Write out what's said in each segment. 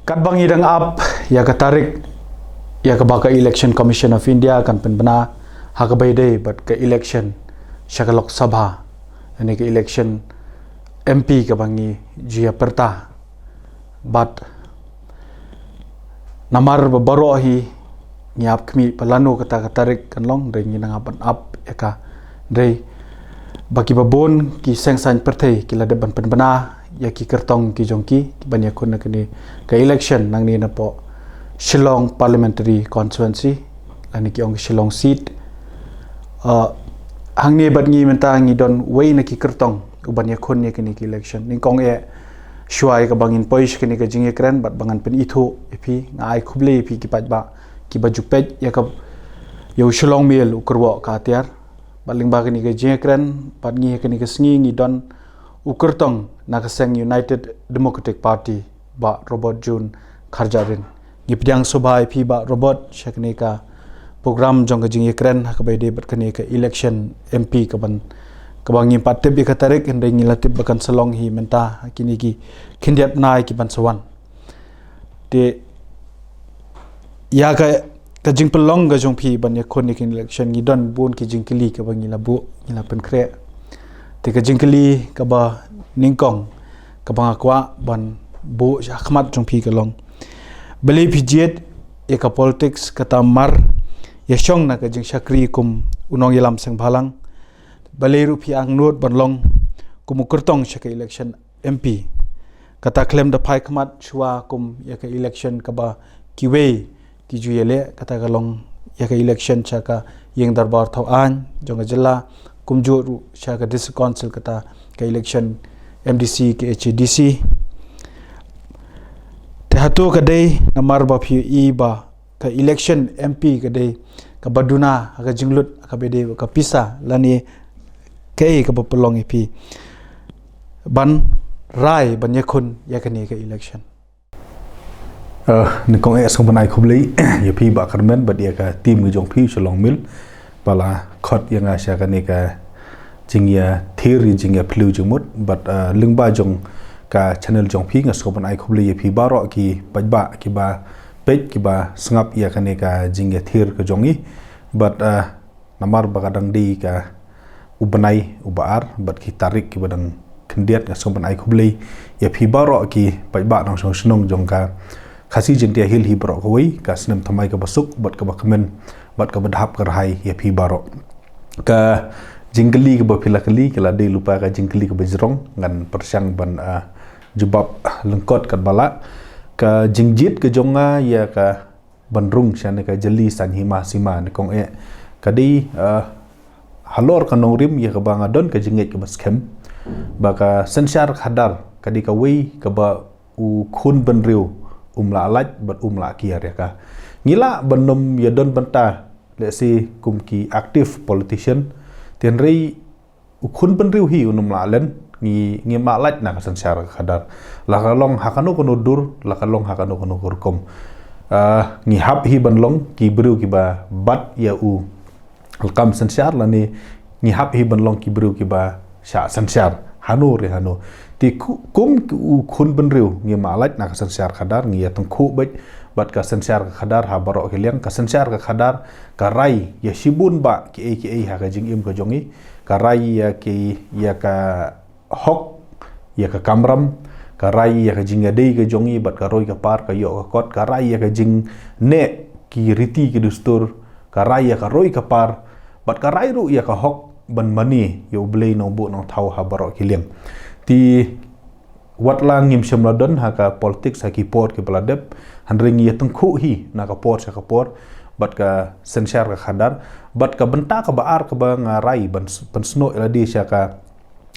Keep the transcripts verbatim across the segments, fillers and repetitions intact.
Katba ngi dang ap ïa ka tarik ïa kaba ka Election Commission of India kan pynbna ha kaba ïadei bad ka election sha ka Lok Sabha, lane ka election M P kaba ngi ju ïa pyrta. Bad namar ba baroh hi ngi ap khmih ba lano kata ka tarik kan long, hynrei ngi nang ap ban ap ïa ka, hynrei ba kiba bun ki seng saiñ pyrthei ki la dep ban pynbna ïa ki kyrtong ki jong ki, ki ban ïakhun na kane ka election nangne napoh Shillong Parliamentary Constituency, lane ki ong ka Shillong seat. Uh, hangne bad ngi mynta ngi don wei na ki kyrtong u ban ïakhun ïa kane ka election. Nyngkong eh, shuwa ïa kaba ngin poi sha kane ka jingïakren bad ba ngan pynithuh ïa phi, nga ai khublei ïa phi ki paidbah kiba ju peit ïa ka, ïa u Shillong Mail u kyrwoh ka atiar. Bad lyngba kane ka jingïakren bad ngi ha kane ka sngi ngi don u kyrtong na ka seng United Democratic Party, Bah Robert June Kharjahrin. Ngi pdiang sngewbha ïa phi Bah Robert sha kane ka program jong ka jingïakren ha kaba ïadei bad kane ka election M P kaban, kaba ngim pat tip ïa ka tarik, hynrei ngi la tip ba kan sa long hi mynta ha kine ki khyndiat bnai kiban sa wan. Te ïa ka, ka jingpynlong ka jong phi ban ïakhun ïa kane ka election ngi don bun ki jingkylli kaba ngi la buh, ngi la pynkhreh. Te ka jingkylli kaba nyngkong kaba nga kwah ban buh sha khmat jong phi ka long, balei phi jied ïa ka politics kata mar ïa shong na ka jingshakri kum u nongïalam seng bhalang? Balei ruh phi angnud ban long kum u kyrtong sha ka election M P? Kata khlem da phai khmat shuwa kum ïa ka election kaba kiwei ki ju ïaleh, kata ka long ïa ka election sha ka ïing dorbar thaw aiñ jong ka jylla, kumjuh ruh sha ka District Council, kata ka election M D C, K H A D C. Te hato ka dei namar ba phi i ba ka election M P ka dei kaba duna ha ka jinglut ha kaba dei ka pisa, lane kaei kaba pynlong ïa phi ban rai ban ïakhun ïa kane ka election? Uh, nyngkong eh sngewbha ban ai khublei ïa phi Bah Kyrmen bad ïa ka team ka jong phi Shillong Mail ba la khot ïa nga sha kane ka jingïathir, ïa jingïaphylliew jingmut. Bad uh, lyngba jong ka channel jong phi nga sngewbha ban ai khublei ïa phi baroh ki paidbah kiba peit, kiba sngap ïa kane ka jingïathir ka jong ngi. Bad uh, namar ba ka dang dei ka u bnai uba ar bad ki tarik kiba dang khyndiat, nga sngewbha ban ai khublei ïa phi baroh ki paidbah nongshong shnong jong ka Khasi Jaintia Hills hi baroh kawei, ka snem thymmai kaba suk bad kaba kmen bad kaba dap kyrhai ïa phi baroh. Ka jingkylli kaba phi la kylli ka la dei lypa ka jingkylli kaba jrong, ngan pyrshang ban uh, jubab lyngkot katba lah. Ka jingjied ka jong nga ïa ka ban rung sha kane ka jylli saiñ hima sima, nyngkong eh ka dei uh, halor ka nongrim ïa kaba nga don ka jingngeit kaba skhem ba ka synshar khadar ka dei kawei kaba u khun bynriew um lah lait bad um lah kiar ïa ka. Ngi lah ban ym ïa don bynta, let's say, kum ki active politician, hynrei u khun bynriew hi un ym lah len, ngi, ngim lah lait na ka synshar ka khadar. La ka long ha kano kano dur, la ka long ha kano kano ka rukom. Uh, ngi hap hi ban long ki briew kiba bat ïa u kam synshar, lane ngi hap hi ban long ki briew kiba shah synshar hano re hano. Te ku-, kum ki u khun bynriew ngim lah lait na ka synshar khadar, ngi ïa tyngkhuh beit bad ka synshar ka khadar ha baroh ki liang. Ka synshar ka khadar ka rai ïa shibun bah kiei kiei ha ka jingim ka jong ngi. Ka rai ïa ki, ïa ka hok, ïa ka kamram, ka rai ïa ka jingïadei ka jong ngi bad ka roi ka par, ka ïoh ka kot, ka rai ïa ka jingneh ki riti ki dustur, ka rai ïa ka roi ka par bad ka rai ruh ïa ka hok ban mane ïa U Blei Nongbuh Nongthaw ha baroh ki liang. Te wat la ngim shym la don ha ka politics ha ki por kiba la dep, hynrei ngi ïa tyngkhuh hi na ka por sha ka por bad ka synshar ka khadar. Bad ka bynta kaba ar kaba nga rai ban s-, pynsnoh ïa lade sha ka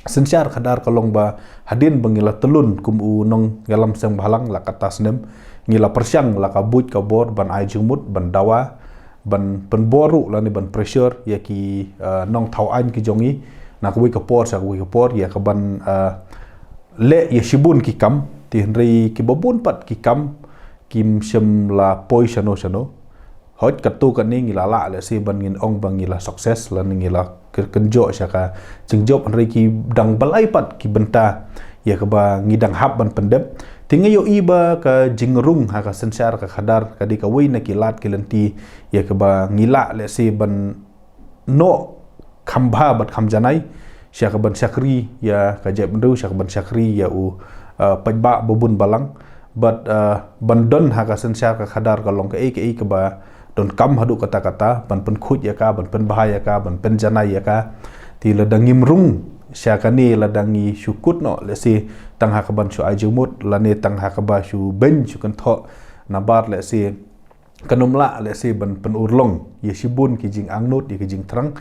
synshar khadar ka long ba hadien ba ngi la tylun kum u nongïalam seng bhalang la katta snem, ngi la pyrshang la ka buit ka bor ban ai jingmut, ban dawa, ban pynbor ruh lane ban pressure ïa ki, eh, nongthaw aiñ ki jong ngi na kawei ka por sha kawei ka por, ïa kaban, eh, leh ïa shibun ki kam. Te hynrei kiba bun pat ki kam kim shym la poi shano shano. Hooid katto katne ngi la lah lehse ban ngin ong ba ngi la success lane ngi la kynjoh sha ka jingjop, hynrei ki dang ba lai pat ki bynta ïa kaba ngi dang hap ban pyndep. Te nga ïohi ba ka jingrung ha ka synshar ka khadar ka dei kawei na ki lad ki lynti ïa kaba ngi lah lehse ban noh kham bha bad kham janai sha ka ban shakri ïa ka jaitbynriew, sha ka ban shakri ïa u, uh, paidbah ba bun balang. Bad, uh, ban don ha ka synshar ka khadar ka long kaei kaei kaba donkam haduh katta katta, ban pynkhuid ïa ka, ban pynbha ïa ka, ban pynjanai ïa ka. Te lada ngim rung sha kane, lada ngi shu kut noh lehse tang ha ka ban shu ai jingmut lane tang ha kaba shu beiñ shu kynthoh, nabar lehse kan ym lah lehse ban pynurlong ïa shibun ki jingangnud ïa ki jingthrang.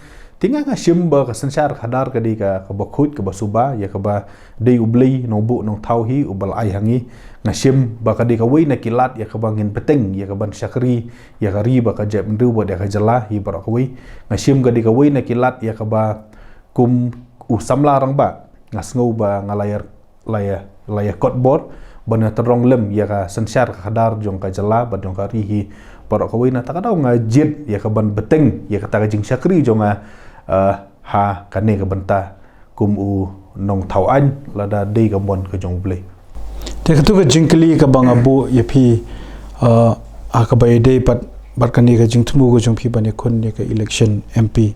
Te nga nga shim ba ka synshar khadar ka dei ka, kaba khuid, kaba suba, ïa kaba dei U Blei Nongbuh Nongthaw hi uba la ai ha ngi. Nga shim ba ka dei kawei na ki lad ïa kaba ngin bteng ïa ka ban shakri ïa ka ri bad ka jaitbynriew bad ïa ka jylla hi baroh kawei. Nga shim ka dei kawei na ki lad ïa kaba kum u samla rangbah, nga sngew ba nga la ïa, la ïa, la ïa kot bor ban ïa tyrong lem ïa ka synshar ka khadar jong ka jylla bad jong ka ri hi baroh kawei. Na kata ka daw nga jied ïa ka ban bteng ïa kata ka jingshakri jong nga, eh, ha kane ka bynta kum u nongthaw aiñ lada dei ka mon ka jong U Blei. Te katu ka jingkylli kaba nga buh ïa phi, uh, ha kaba ïadei bad, bad kane ka jingthmu ka jong phi ban ïakhun ïa ka election M P.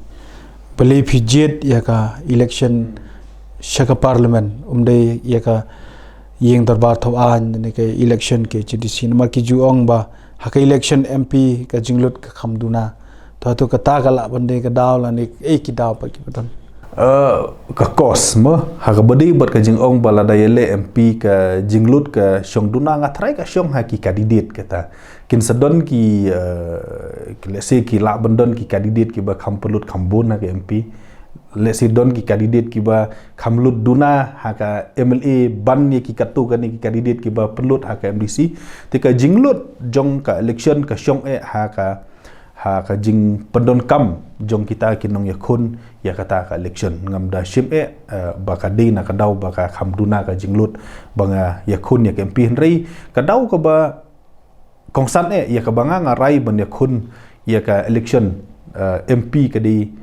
Balei phi jied ïa ka election sha ka parliament, ym dei ïa ka ïing dorbar thaw aiñ ne ka election K H A D C, namar ki ju ong ba ha ka election M P ka jinglut ka kham duna. To, to kata ka lah ban dei ka daw lane ei ki daw pat kiba don? Eh, ka kos mo, ha kaba dei bad ka jingong ba lada ïaleh M P ka jinglut ka shong duna, nga tharai ka shong ha ki candidate kata. Kin sa don ki, eh, ki, lehse ki lah ban don ki candidate kiba kham pynlut kham bun ha ka M P. Lehse don ki candidate kiba kham lut duna ha ka M L A ban ïa ki katto katne ki candidate kiba pynlut ha ka M D C. Te ka jinglut jong ka election ka shong eh ha ka, ha ka jingpyndonkam jong kita ki nongïakhun ïa kata ka election. Ngam da shim eh, eh, ba ka dei na ka daw ba ka kham duna ka jinglut ba nga ïakhun ïa ka M P, hynrei ka daw kaba kongsan eh ïa kaba nga nga rai ban ïakhun ïa ka election, eh, M P ka dei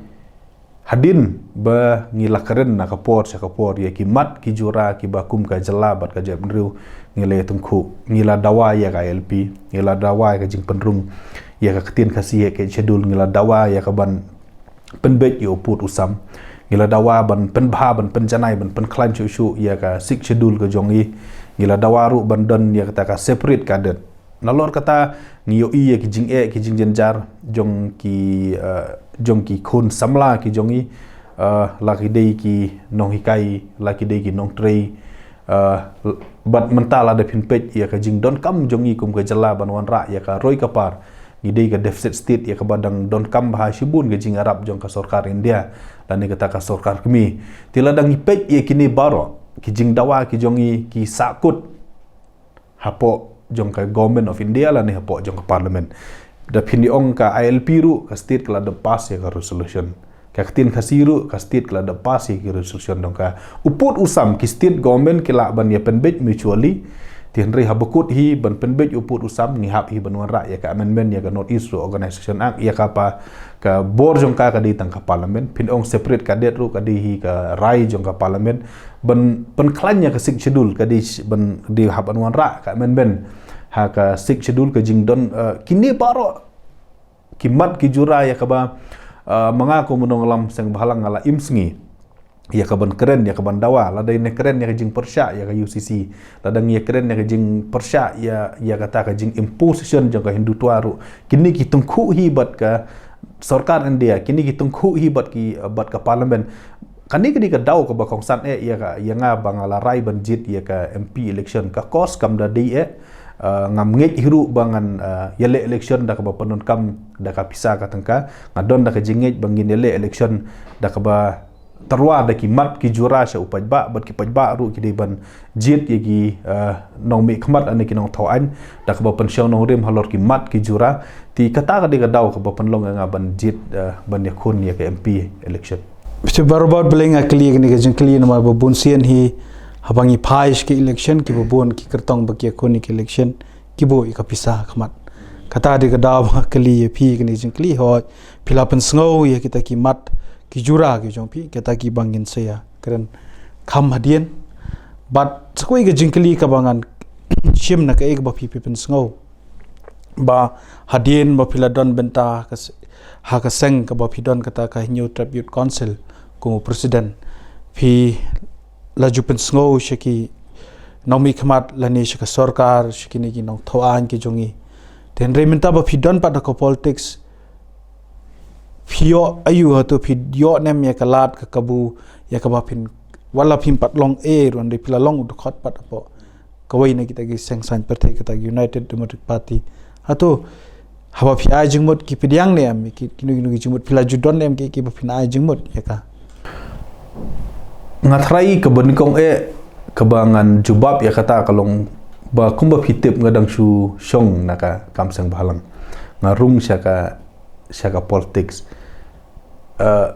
hadien ba ngi la kren na ka por sha ka por ïa ki mat ki jura kiba kum ka jylla bad ka jaitbynriew ngi la ïatyngkhuh. Ngi la dawa ïa ka I L P, ngi la dawa ïa ka jingpynrung ïa ka ktien Khasi ha ka Schedule, ngi la dawa ïa ka ban pynbeit ïa u pud u sam, ngi la dawa ban pynbha, ban pynjanai, ban pynkhlaiñ shuh shuh ïa ka Sixth Schedule ka jong ngi, ngi la dawa ruh ban don ïa kata ka separate cadet. Nalor kata ngi ïohi ïa ki jingeh ki jingjynjar jong ki, eh, jong ki khun samla ki jong ngi, eh, la ki dei ki nonghikai, la ki dei ki nongtrei, eh, bad mynta lada phin peit ïa ka jingdonkam jong ngi kum ka jylla ban wanrah ïa ka roi ka par, ngi dei ka deficit state ïa kaba dang donkam bha shibun ka jingïarap jong ka sorkar India lane kata ka sorkar kmie. Te lada ngi peit ïa kine baroh ki jingdawa ki jong ngi ki sahkut hapoh jong ka Government of India lane hapoh jong ka Parliament. Da phin ïa ong ka I L P ruh ka state ka la dep pass ïa ka resolution. Ka ktien Khasi ruh ka state ka la dep pass ïa ka resolution jong ka. U pud u sam ki state government ki lah ban ïa pynbeit mutually. Te hynrei haba kut hi ban pynbeit u pud u sam ngi hap hi ban wanrah ïa ka amendment ïa ka North East Organisation Act ïa kaba ka bor jong ka ka dei tang ka Parliament. Phin ong separate cadet ruh ka dei hi ka rai jong ka Parliament. Ban pynkhlaiñ ïa ka Sixth Schedule ka dei sh-, ban dei hap ban wanrah ka amendment ha ka Sixth Schedule ka jingdon, eh, kine baroh ki mat ki jura ïa kaba, eh, ma nga kum u nongïalam seng bhalang nga la im sngi ïa ka ban kren, ïa ka ban dawa, lada ngi kren ïa ka jingpyrshah ïa ka U C C, lada ngi kren ïa ka jingpyrshah ïa, ïa kata ka jingimposition jong ka Hindutva ruh. Kine ki tyngkhuh hi bad ka sorkar India, kine ki tyngkhuh hi bad ki, bad ka Parliament. Kane ka dei ka daw kaba kongsan eh ïa ka, ïa nga ba nga la rai ban jied ïa ka M P election. Ka kos kam da dei eh, eh, ngam ngeit hi ruh ba ngan, eh, ïaleh election da kaba pyndonkam da ka pisa ka tyngka. Nga don da ka jingngeit ba ngin ïaleh election da kaba tyrwa da ki mat ki jura sha u paidbah, bad ki paidbah ruh ki dei ban jied ïa ki, eh, nongmihkhmat lane ki nongthaw aiñ da kaba pynshong nongrim halor ki mat ki jura. Te kata ka dei ka daw kaba pynlong ïa nga ban jied, eh, ban ïakhun ïa ka M P election. Mister Barobot, balei nga kylli ïa kane ka jingkylli namar ba bun sien hi haba ngi phai sha ka election kiba bun ki kyrtong ba ki ïakhun ïa ka election ki buh ïa ka pisa khmat. Kata dei ka daw ba nga kylli ïa phi kane ka jingkylli, hooid phi la pynsngew ïa kita ki mat ki jura ki jong phi, kita kiba ngin sa ïakren kham hadien. Bad sa kawei ka jingkylli kaba ngan shim na kaei kaba phi phi pynsngew. Ba hadien ba phi la don bynta ka s-, ha ka seng kaba phi don kata ka Hynñiewtrep Youth Council kum u president. Phi la ju pynsngew sha ki nongmihkhmat lane sha ka sorkar, sha kine ki nongthaw aiñ ki jong ngi. Te hynrei mynta ba phi don pat ha ka politics, phi ïoh aïu, hato phi ïoh ne em ïa ka lad ka kabu ïa kaba phin, wat la phim pat long ei ruh hynrei phi la long u dkhot pat hapoh kawei na kita ki seng saiñ pyrthei, kata ki United Democratic Party. Hato haba phi ai jingmut ki pdiang ne em ki, kino kino ki jingmut, phi la ju don ne em ki, kiba phin ai jingmut ïa ka? Nga tharai kaba nyngkong eh kaba ngan jubab ïa kata ka long ba kumba phi tip nga dang shu shong na ka kam seng bhalang. Nga rung sha ka, sha ka politics. Eh,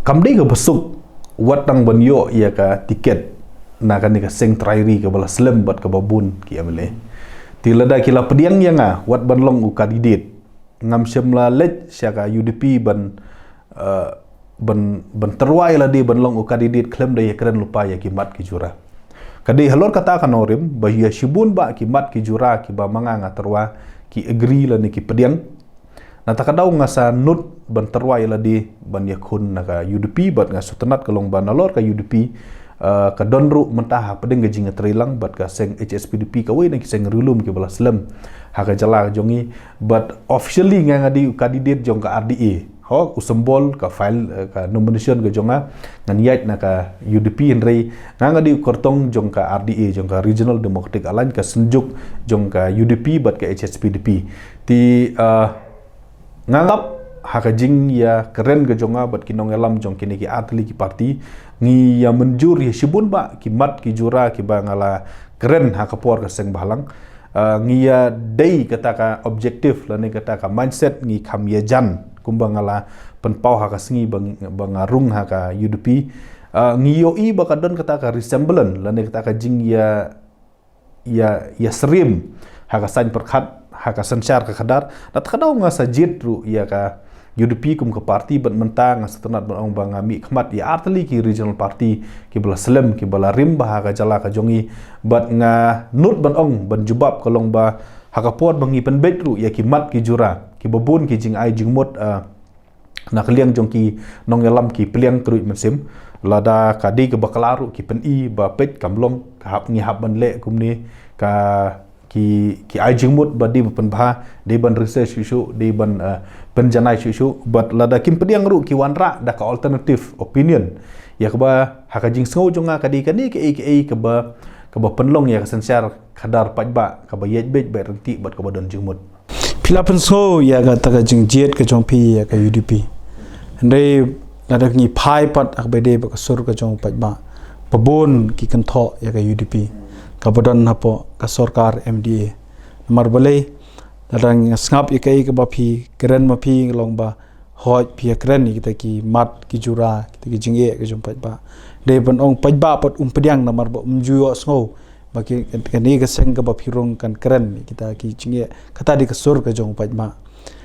kam dei kaba suk wat tang ban ïoh ïa ka tiket na kane ka seng trai ri kaba la slem bad kaba bun ki M L A. Te lada ki la pdiang ïa nga wat ban long u candidate, ngam shym la leit sha ka U D P ban, eh, ban, ban tyrwa ïa lade ban long u candidate khlem da ïakren lypa ïa ki mat ki jura. Ka dei halor kata ka nongrim ba ïa shibun bah ki mat ki jura kiba ma nga nga tyrwa ki agree lane ki pdiang. Na kata ka daw nga sa nud ban tyrwa ïa lade ban ïakhun na ka U D P bad nga sngewtynnat ka long ba nalor ka U D P, eh, ka don ruh mynta ha pdeng ka jingïatreilang bad ka seng H S P D P, kawei na ki seng riewlum kiba la slem ha ka jylla ka jong ngi. Bad officially nga nga dei u candidate jong ka R D A. Hok, u symbol ka file, eh, ka nomination ka jong nga ngan ïaid na ka U D P, hynrei nga nga dei u kyrtong jong ka R D A, jong ka Regional Democratic Alliance, ka synjuk jong ka U D P bad ka H S P D P. Te, eh, nga ngap ha ka jingïakren ka jong nga bad ki nongïalam jong kine ki artylli ki party, ngi ïa mynjur ïa shibun bah ki mat ki jura kiba nga la kren ha ka por ka seng bhalang. Ah, ngi ïa dei kata ka objective lane kata ka mindset, ngi kham ïajan kumba nga la pynpaw ha ka sngi ba, ba nga rung ha ka U D P. Ah, ngi ïohi ba ka don kata ka resemblance lane kata ka jingïa, ïa, ïa syriem ha ka saiñ pyrkhat, ha ka synshar ka khadar. Na kata ka daw nga sa jied ruh ïa ka U D P kum ka party bad mynta nga sngewtynnat ban ong ba nga mihkhmat ïa artylli ki regional party kiba la slem, kiba la rim bha ha ka jylla ka jong ngi. Bad nga nud ban ong ban jubab ka long ba ha ka por ba ngi pynbeit ruh ïa ki mat ki jura, kiba bun ki jingai jingmut, ah, na ka liang jong ki nongïalam ki pliang kyrhuh mynsiem. Lada ka dei kaba kla ruh ki pyni ba peit kam long, ka hap, ngi hap ban leh kumne, ka ki, ki ai jingmut ba dei ban pynbha, dei ban research shuh shuh, dei ban, eh, pynjanai shuh shuh. Bad lada kim pdiang ruh ki wanrah da ka alternative opinion. Ïa kaba ha ka jingsngew jong nga ka dei kane kaei kaei kaba, kaba pynlong ïa ka synshar khadar paidbah kaba ïaid beit beit ryntih bad kaba don jingmut. Phi la pynsngew ïa kata ka jingjied ka jong phi ïa ka U D P. Hynrei lada ngi phai pat ha kaba dei bad ka sur ka jong u paidbah, ba bun ki kynthoh ïa ka U D P kaba don hapoh ka sorkar M D A. Namar balei? Lada nga sngap ïa kaei kaba phi kren ma phi, long ba hooid phi ïa kren ïa kita ki mat ki jura, kita ki jingeh ka jong u paidbah. Dei ban ong paidbah pat um pdiang namar ba um ju ïohsngew ba ki, kane ka seng kaba phi rung kan kren ïa kita ki jingeh, kata dei ka sur ka jong u paidbah.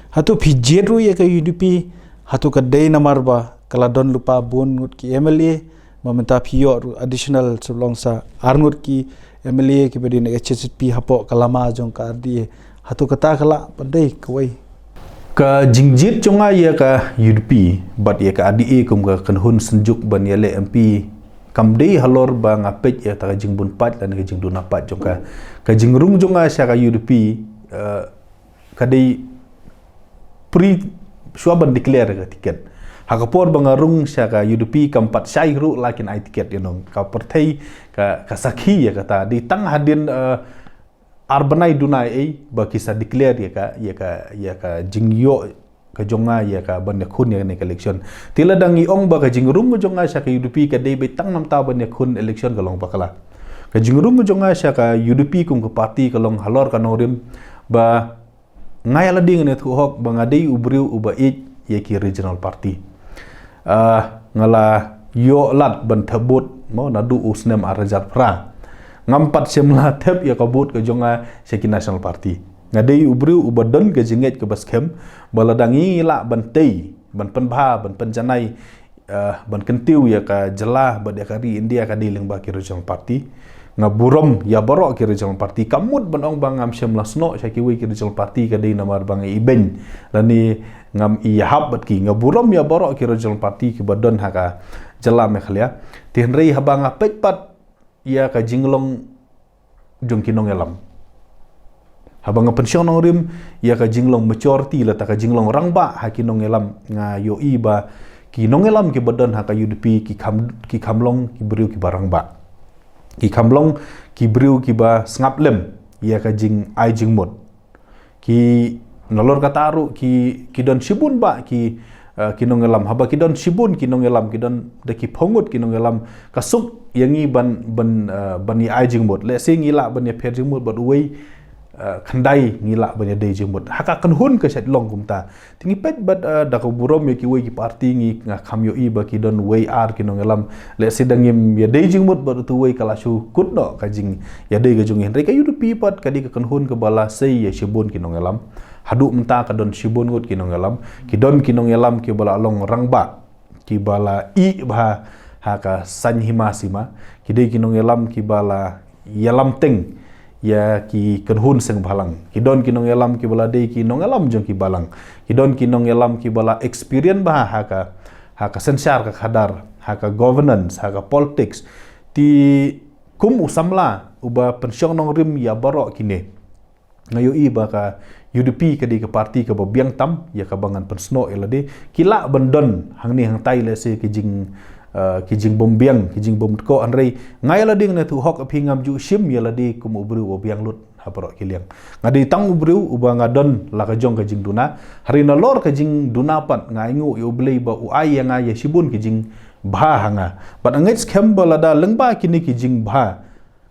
Hato phi jied ruh ïa ka U D P, hato ka dei namar ba ka la don lypa bun ngut ki M L A, ba mynta phi ïoh ruh additional, sa long sa ar ngut ki M L A kiba dei na H S P hapoh ka lama jong ka R D A. Hato kata ka lah ban dei kawei? Ka jingjied jong nga ïa ka U D P bad ïa ka R D A kum ka kynhun synjuk ban ïaleh M P kam dei halor ba nga peit ïa kata ka jingbun paid lane ka jingduna paid jong ka. Ka jingrung jong nga sha ka U D P, eh, ka dei pre, shuwa ban declare ka tiket. Ha ka por ba nga rung sha ka U D P kam pat shai ruh la kin ai tiket, you know. Ka pyrthei ka, ka sakhi ïa kata. Dei tang hadien, eh, ar bnai duna ei ba ki sa declare ïa ka, ïa ka, ïa ka jingïoh ka jong nga ïa ka ban ïakhun ïa kane ka election. Te lada ngi ong ba ka jingrung ka jong nga sha ka U D P ka dei beit tang namar ban ïakhun election ka long bakla. Ka jingrung ka jong nga sha ka U D P kum ka party ka long halor ka nongrim ba nga ïa lade ngan ïathuh hok ba nga dei u briew uba ïeit ïa ki regional party. Ah, nga la ïoh lad ban thep vote mo naduh u snem ar hajar phra. Ngam pat shym la thep ïa ka vote ka jong nga sha ki national party. Nga dei u briew uba don ka jingngeit kaba skhem ba lada ngi lah ban tei, ban pynbha, ban pynjanai, eh, ban kyntiew ïa ka jylla bad ïa ka ri India ka dei lyngba ki regional party. Nga burom ïa baroh ki regional party, kam mut ban ong ba ngam shym la snoh sha kiwei ki regional party ka dei namar ba nga ibeiñ lane ngam ïahap bad ki. Nga burom ïa baroh ki regional party kiba don ha ka jylla Meghalaya. Te hynrei haba nga peit pat ïa ka jinglong jong ki nongïalam, haba nga pynshong nongrim ïa ka jinglong maturity lane ka jinglong rangbah ha ki nongïalam, nga ïohi ba ki nongïalam kiba don ha ka U D P ki kham, ki kham long ki briew kiba rangbah. Ki kham long ki briew kiba sngap lem ïa ka jingai jingmut. Ki nalor kata ruh ki, ki don shibun bah ki, eh, ki nongïalam. Haba ki don shibun ki nongïalam, ki don da ki phew ngut ki nongïalam, ka suk ïa ngi ban, ban, eh, ban ïa ai jingmut. Lehse ngi lah ban ïapher jingmut bad uwei, eh, khyndai ngi lah ban ïadei jingmut. Ha ka kynhun ka shait long kumta. Te ngi peit bad, eh, da ka burom ïa kiwei ki party, ngi, nga kham ïohi ba ki don wei ar ki nongïalam. Lehse da ngim ïadei jingmut bad utu uwei ka la shu kut noh ka jingïadei ka jong ngi. Hynrei ka U D P pat ka dei ka kynhun kaba la sei ïa shibun ki nongïalam. Haduh mynta ka don shibun ngut ki nongïalam. Ki don ki nongïalam kiba la long rangbah, kiba la ïeh bha ha ka saiñ hima sima. Ki dei ki nongïalam kiba la ïalam teng ïa ki kynhun seng bhalang. Ki don ki nongïalam kiba la dei ki nongïalam jong ki balang. Ki don ki nongïalam kiba la experience bha ha ka, ha ka synshar ka khadar, ha ka governance, ha ka politics. Te kum u samla uba pynshong nongrim ïa baroh kine, nga ïohi ba ka U D P ka dei ka party kaba biang tam ïa kaba ngan pynsnoh ïa lade. Ki lah ban don hangne hangtai lehse ki jing, eh, ki jingbym biang, ki jingbym tkoh, hynrei nga ïa lade ngan ïathuh hok, phi, ngam ju shim ïa lade kum u briew uba biang lut ha baroh ki liang. Nga dei tang u briew uba nga don la ka jong ka jingduna. Hynrei nalor ka jingduna pat nga ainguh ïa U Blei ba u ai ïa nga ïa shibun ki jingbha ha nga. Bad nga ngeit skhem ba lada lyngba kine ki jingbha,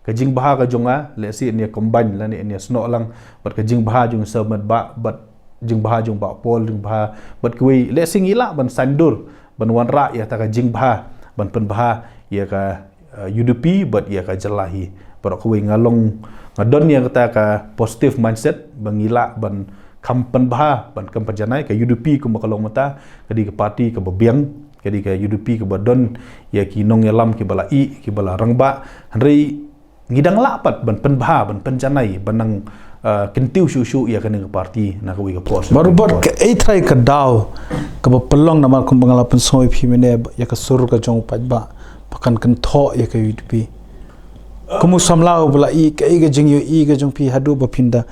ka jingbha ka jong nga, lehse yn ïa combine lane yn ïa snoh lang bad ka jingbha jong Sir Metbah, bad jingbha jong Bah Paul, jingbha bad kiwei, lehse ngi lah ban saiñdur, ban wanrah ïa kata ka jingbha, ban pynbha ïa ka, eh, U D P bad ïa ka jylla hi. Baroh kawei, nga long, nga don ïa kata ka positive mindset ba ngi lah ban kham pynbha, ban kham pynjanai. Ka U D P kumba ka long mynta ka dei ka party kaba biang, ka dei ka U D P kaba don ïa ki nongïalam kiba la ïeh, kiba la rangbah. Hynrei ngi dang lah pat ban pynbha, ban pynjanai, ban nang, uh, kyntiew shuh shuh ïa kane ka party na kawei ka por. Bad ruh bad kaei trai ka daw kaba pynlong, namar kumba nga la pynsngew ïa phi mynne, ïa ka sur ka jong u paidbah ba kan kynthoh ïa ka U D P. Kum u samla uba la ïeh, kaei ka jingïohi ka jong phi haduh ba phin da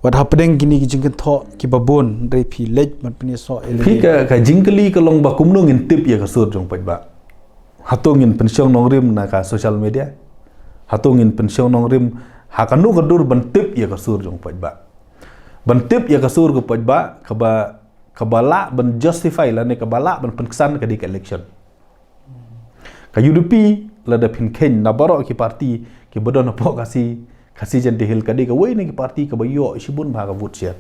wad hapdeng kine ki jingkynthoh kiba bun, hynrei phi leit ban pynïasoh ïa lade? Phi, ka, ka jingkylli ka long ba kumno ngin tip ïa ka sur jong u paidbah? Hato ngin pynshong nongrim na ka social media? Hato ngin pynshong nongrim ha kano ka dur ban tip ïa ka sur jong u paidbah? Ban tip ïa ka sur ka paidbah kaba, kaba lah ban justify lane kaba lah ban pynksan ka dei ka election. Ka U D P, lada phin kheiñ, na baroh ki party kiba don hapoh Khasi, Khasi Jaintia Hills, ka dei kawei na ki party kaba ïoh shibun bha ka vote share.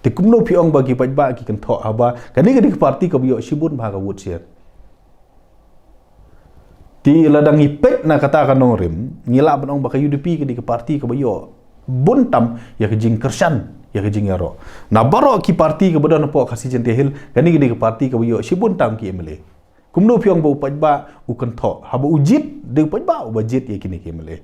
Te kumno phi ong ba ki paidbah ki kynthoh, haba kane ka dei ka party kaba ïoh shibun bha ka vote share? Te lada ngi peit na kata ka nongrim, ngi lah ban ong ba ka U D P ka dei ka party kaba ïoh bun tam ïa ka jingkyrshan, ïa ka jingïaroh. Na baroh ki party kaba don hapoh Khasi Jaintia Hills, kane ka dei ka party kaba ïoh shibun tam ki M L A. Kumno phi ong ba u paidbah u kynthoh, haba u jied, dei u paidbah uba jied ïa kine ki M L A?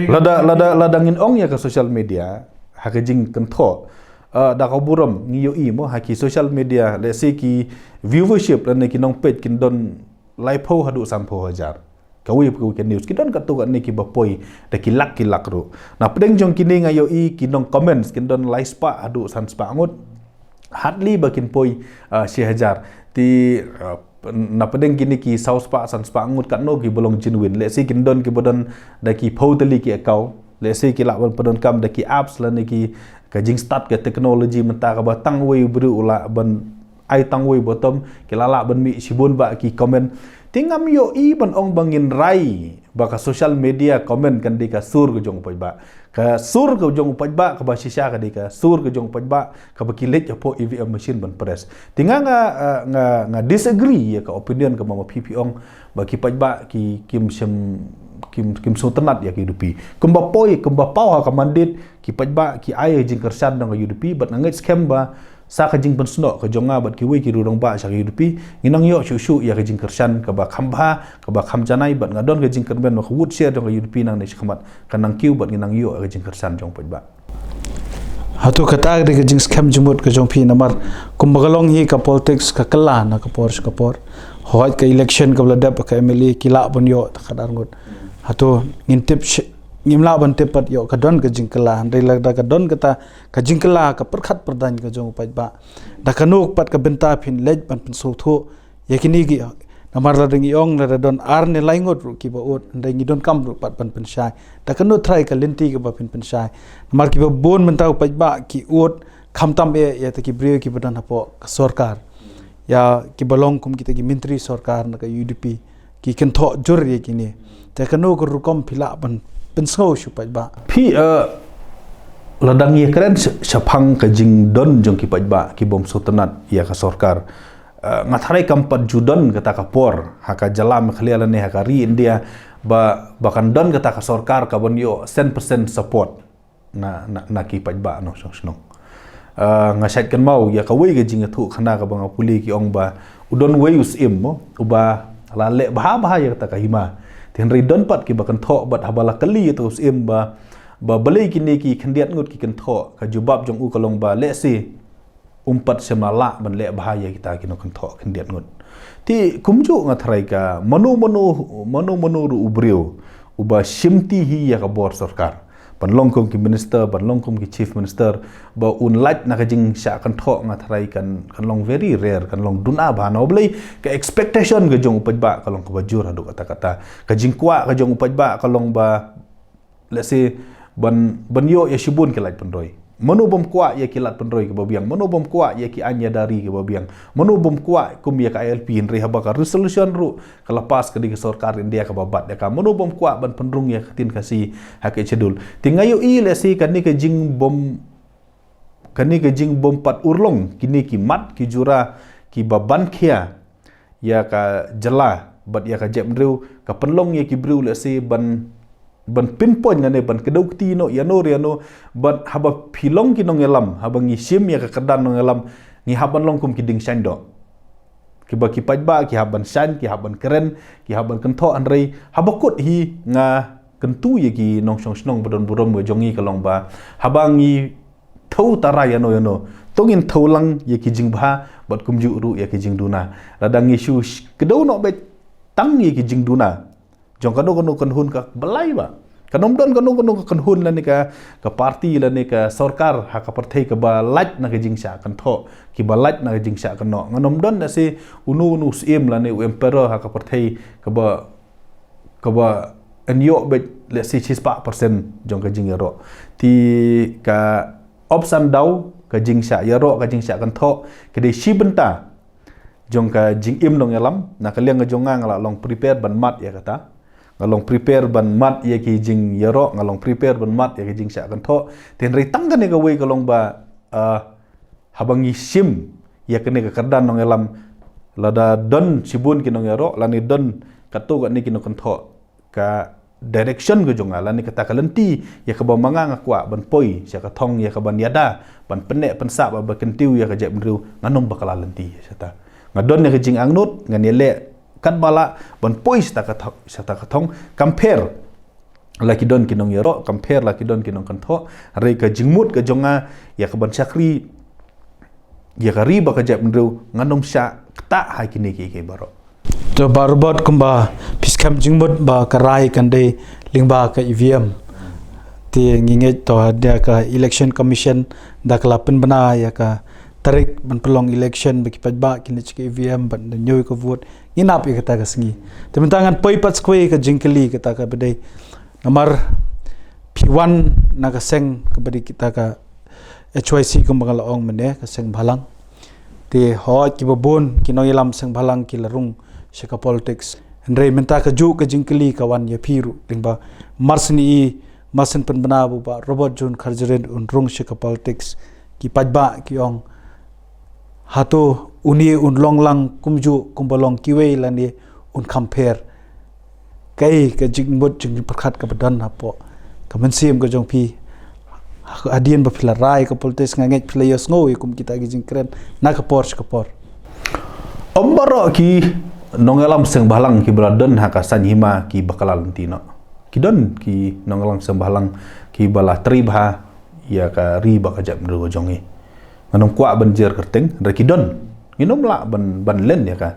Lada, lada, lada ngin ong ïa ka social media ha ka jingkynthoh, uh, da ka burom ngi ïohi mo, ha ki social media, lehse ki viewership lane ki nongpeit kin don laiphew haduh sanphew hajar. Kawei pa kawei ka news ki don katto katne kiba poi da ki lak ki lak ruh. Na pdeng jong kine nga ïohi ki nong comments kin don lai spah haduh san spah ngut. Hardly ba kin poi, uh, shi hajar. Te, uh, na pdeng kine ki saw spah san spah ngut, katno kiba long genuine? Lehse kin don kiba don da ki phew tylli ki account. Lehse ki lah ban pyndonkam da ki apps lane ki, ka jingstad ka technology mynta kaba tang wei u briew u lah ban ai tang wei bottom, ki lah lah ban mih shibun bah ki comment. Te ngam ïohi ban ong ba ngin rai ba ka social media comment kan dei ka sur ka jong u paidbah. Ka sur ka jong u paidbah kaba shisha ka dei ka sur ka jong u paidbah kaba ki leit hapoh E V M machine ban press. Te nga, nga, uh, nga, nga disagree ïa ka opinion kaba ma phi phi ong ba ki paidbah ki, kim shem, kim, kim sngewtynnat ïa ka U D P. Kumba poi, kumba paw ha ka mandate, ki paidbah ki ai jingkyrshan na ka U D P, bad nga ngeit skhem ba sa ka jingpynsnoh ka jong nga bad kiwei ki riew rangbah sha ka U D P, ngi nang ïoh shuh shuh ïa ka jingkyrshan kaba kham bha, kaba kham janai, bad nga don ka jingkyrmen ba ka vote share jong ka U D P nangne shakhmat kan nang kiew bad ngi nang ïoh ïa ka jingkyrshan jong u paidbah. Hato kata ka dei ka jingskhem jingmut ka jong phi, namar kumba ka long hi ka politics ka kylla na ka por sha ka por. Hooid, ka election kaba la dep ka M L A ki lah ban ïoh ta ka dar ngut. Hato ngin tip sh-, ngim lah ban tip pat ïoh ka don ka jingkylla, hynrei lada ka don kata ka jingkylla ka pyrkhat pyrdaiñ ka jong u paidbah, da kano pat ka bynta phin leit ban pynsngewthuh ïa kine ki, namar lada ngi ong lada don ar ne lai ngut ruh kiba ud, hynrei ngi donkam ruh pat ban pynshai. Da kano trai ka lynti kaba phin pynshai? Namar kiba bun mynta u paidbah ki ud khamtam eh ïa ta ki briew kiba don hapoh ka sorkar, ïa kiba long kum kita ki myntri sorkar na ka U D P, ki kynthoh jur ïa kine. Te kano ka rukom phi lah ban pynsngew sha u paidbah? Phi, eh, lada ngi kren sh-, shaphang ka jingdon jong ki paidbah ki bym sngewtynnat ïa ka sorkar. Eh, nga tharai kam pat ju don kata ka por ha ka jylla Meghalaya lane ha ka ri India ba, ba kan don kata ka sorkar kaban ïoh cent percent support na, na, na ki paidbah nongshong shnong. Eh, nga shait kynmaw ïa kawei ka jingïathuh khana kaba nga pule, ki ong ba u don wei u syiem mo, uba la leh bha bha ïa kata ka hima. Te hynrei don pat kiba kynthoh, bad haba la kylli ïa uta u syiem ba, ba balei kine ki khyndiat ngut ki kynthoh, ka jubab jong u ka long ba lehse um pat shym la lah ban leh bha ïa kita ki nongkynthoh khyndiat ngut. Te kumjuh nga tharai ka mano mano, mano mano ruh u briew uba shimti hi ïa ka bor sorkar, ban long kum ki minister, ban long kum ki chief minister, ba un lait na ka jingshah kynthoh, nga tharai kan, kan long very rare, kan long duna bha. Na u Blei, ka expectation ka jong u paidbah ka long kaba jur haduh katta katta. Ka jingkwah ka jong u paidbah ka long ba, let's say, ban, ban ïoh ïa shibun ki lad pynroi. Mano bym kwah ïa ki lad pynroi kiba biang? Mano bym kwah ïa ki aiñ ïada ri kiba biang? Mano bym kwah kum ïa ka I L P? Hynrei haba ka resolution ruh ka la pass ka dei ka sorkar India kaba bat ïa ka. Mano bym kwah ban pynrung ïa ka ktien Khasi ha ka schedule? Te nga ïohi lehse kane ka jingbym, kane ka jingbym pat urlong kine ki mat ki jura kiba ban khia ïa ka jylla bad ïa ka jaitbynriew, ka pynlong ïa ki briew lehse ban, ban pinpoint lane ban kdew kti noh ïano re ïano. Bad haba phi long ki nongïalam, haba ngi shim ïa ka kyrdan nongïalam, ngi hap ban long kum ki dieng shaiñ doh, kiba ki paidbah ki hap ban shaiñ, ki hap ban kren, ki hap ban kynthoh. Hynrei haba kut hi, nga kyntu ïa ki nongshong shnong ba don burom ka jong ngi ka long ba, haba ngi thew tara ïano ïano, to ngin thew lang ïa ki jingbha bad kumjuh ruh ïa ki jingduna. Lada ngi shu sh-, kdew noh beit tang ïa ki jingduna jong kano kano kynhun, ka balei ba kan ym don kano kano ka kynhun lane ka, ka party lane ka sorkar ha ka pyrthei kaba lait na ka jingshah kynthoh, kiba lait na ka jingshah kynnoh? Ngan ym don lehse uno uno u syiem lane u emperor ha ka pyrthei kaba, kaba yn ïoh beit lehse shispah percent jong ka jingïaroh. Te ka ups and down, ka jingshah ïaroh, ka jingshah kynthoh, ka dei shi bynta jong ka jingim nongïalam. Na ka liang ka jong nga, nga la long prepare ban mad ïa kata. Nga long prepare ban mad ïa ki jingïaroh, nga long prepare ban mad ïa ki jingshah kynthoh. Te hynrei tang kane kawei ka long ba, ah, haba ngi shim ïa kane ka kyrdan nongïalam, lada don shibun ki nongïaroh lane don katto katne ki nongkynthoh, ka direction ka jong nga lane kata ka lynti ïa kaba ma nga nga kwah ban poi sha ka thong ïa kaban ïada, ban pynneh pynsah bad ban kyntiew ïa ka jaitbynriew, ngan ym bakla lynti shata. Nga don ïa ka jingangnud, ngan ïaleh katba lah ban poi shata ka tho-, shata ka thong. Kam pher la ki don ki nongïaroh, kam pher la ki don ki nongkynthoh, hynrei ka jingmut ka jong nga ïa kaban shakri ïa ka ri bad ka jaitbynriew, ngan ym shah ktah ha kine kiei kiei baroh. To Bah Robert, kumba phi skhem jingmut ba ka rai kan dei lyngba ka E V M. Te ngi ngeit to hadien ka Election Commission da ka la pynbna ïa ka tarik ban pynlong election ba ki paidbah kin leit sha ka E V M ban da ñiew ka vote. Ngi nap ïa kata ka sngi. Te mynta ngan poi pat sha kawei ka jingkylli kata kaba dei. Namar phi wan na ka seng kaba dei kita ka H Y C kumba nga la ong mynne, ka seng bhalang. Te hooid kiba bun ki nongïalam seng bhalang ki la rung sha ka politics. Hynrei mynta kajuh ka jingkylli ka wan ïa phi ruh lyngba mar shen i, mar shen pynbna ba u Bah Robert June Kharjahrit un rung sha ka politics. Ki paidbah ki ong, hato une un long lang kumjuh kumba long kiwei lane un kham pher? Kaei ka jingmut jingpyrkhat kaba don hapoh ka mynsiem ka jong phi Hadien ba phi la rai ka politics, nga ngeit phi la ïohsngew ïa kum kita ki jingkren na ka por sha ka por. Ym baroh ki nongïalam seng bhalang kiba la don ha ka saiñ hima kiba kylla lynti noh. Ki don ki nongïalam seng bhalang kiba la trei bha ïa ka ri bad ka jaitbynriew ka jong ngi. Ngan ym kwah ban jer kyrteng, hynrei ki don. Ngin ym lah ban, ban len ïa ka.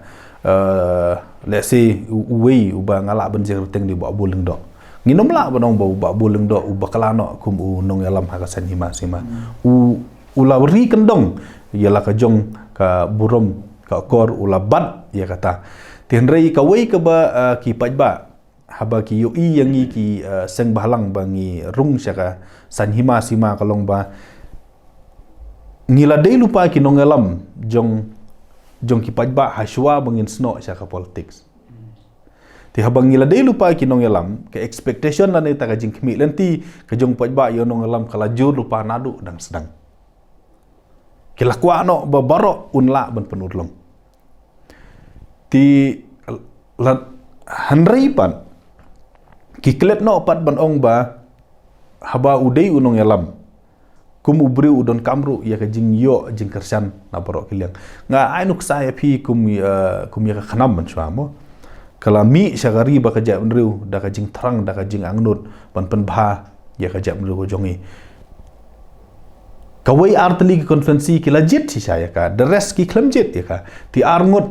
Eh, let's say, u-, uwei uba nga lah ban jer kyrteng dei Bah Bull Lyngdoh. Ngin ym lah ban ong ba u Bah Bull Lyngdoh uba kylla noh kum u nongïalam ha ka saiñ hima sima. U, u la ri kyndong ïa la ka jong ka burom ka akor, u la bat ïa kata. Te hynrei kawei kaba, eh, ki paidbah haba ki ïohi ïa ngi ki, eh, seng bhalang ba ngi rung sha ka saiñ hima sima ka long ba ngi la dei lypa ki nongïalam jong, jong ki paidbah hashwa ba ngin snoh sha ka politics. Te haba ngi la dei lypa ki nongïalam, ka expectation lane ta ka jingkhmih lynti ka jong paidbah ïa u nongïalam ka la jur lypa naduh dang sdang. Ki la kwah noh ba baroh un lah ban pynurlong. Te la, hynrei pat ki klet noh pat ban ong ba haba u dei u nongïalam kum u briew u donkam ruh ïa ka jingïoh jingkyrshan na baroh ki liang. Nga ai nuksa ïa phi kum, eh, kum ïa ka khnam mynshuwa mo. Ka la mih sha ka ri bad ka jaitbynriew da ka jingthrang, da ka jingangnud ban pynbha ïa ka jaitbynriew ka jong ngi. Kawei ar tylli ki constituency ki la jied shisha ïa ka, the rest ki khlem jied ïa ka. Te ar ngut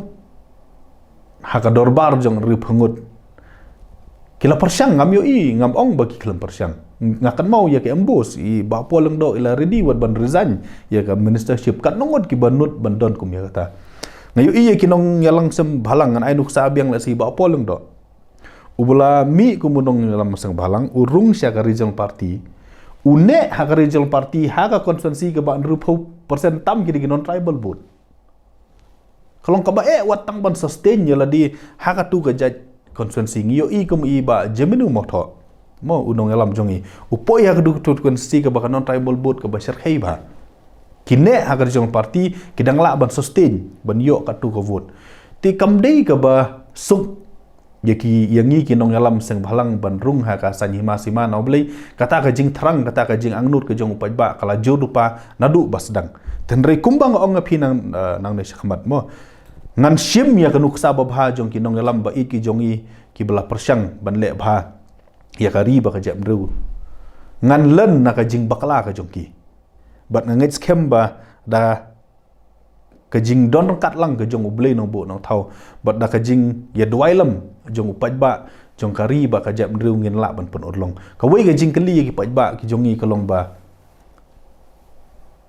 ha ka dorbar jong Ri Phungut ki la pyrshang, ngam ïohi, ngam ong ba ki khlem pyrshang. Nga kynmaw ïa ka embos, i Bah Paul Lyngdoh i la ready wat ban resign ïa ka ministership, katno ngut kiba nud ban don kum ïa kata. Nga ïohi ïa ki nongïalam seng bhalang, ngan ai nuksa biang, la si Bah Paul Lyngdoh uba la mih kum u nongïalam seng bhalang, u rung sha ka regional party, u neh ha ka regional party ha ka constituency kaba hynriewphew percent tam ki dei ki non tribal vote. Ka long kaba eh wat tang ban sustain ïa lade ha katu ka jait constituency. Ngi ïohi kum i Bah Jeminu Mawthoh mo, u nongïalam jong ngi, u poi ha katu ka constituency kaba ka non tribal vote kaba shyrkhei bha. Ki neh ha ka regional party, ki dang lah ban sustain ban ïoh katu ka vote. Te kam dei kaba suk ïa ki, ïa ngi ki nongïalam seng bhalang ban rung ha ka saiñ hima sima, na U Blei, kata ka jingthrang, kata ka jingangnud ka jong u paidbah ka la jur lypa naduh ba sdang. Te hynrei kumba nga ong ïa phi nang, eh, nangne shakhmat mo, ngan shim ïa ka nuksa babha jong ki nongïalam ba ïeit ki jong ngi kiba la pyrshang ban leh bha ïa ka ri bad ka jaitbynriew. Ngan len na ka jingbakla ka jong ki. Bad nga ngeit skhem ba da ka jingdon ryngkat lang ka jong U Blei Nongbuh Nongthaw bad da ka jingïaduwai lem jong u paidbah jong ka ri bad ka jaitbynriew ngin lah ban pynurlong. Kawei ka jingkylli ïa ki paidbah ki jong ngi ka long ba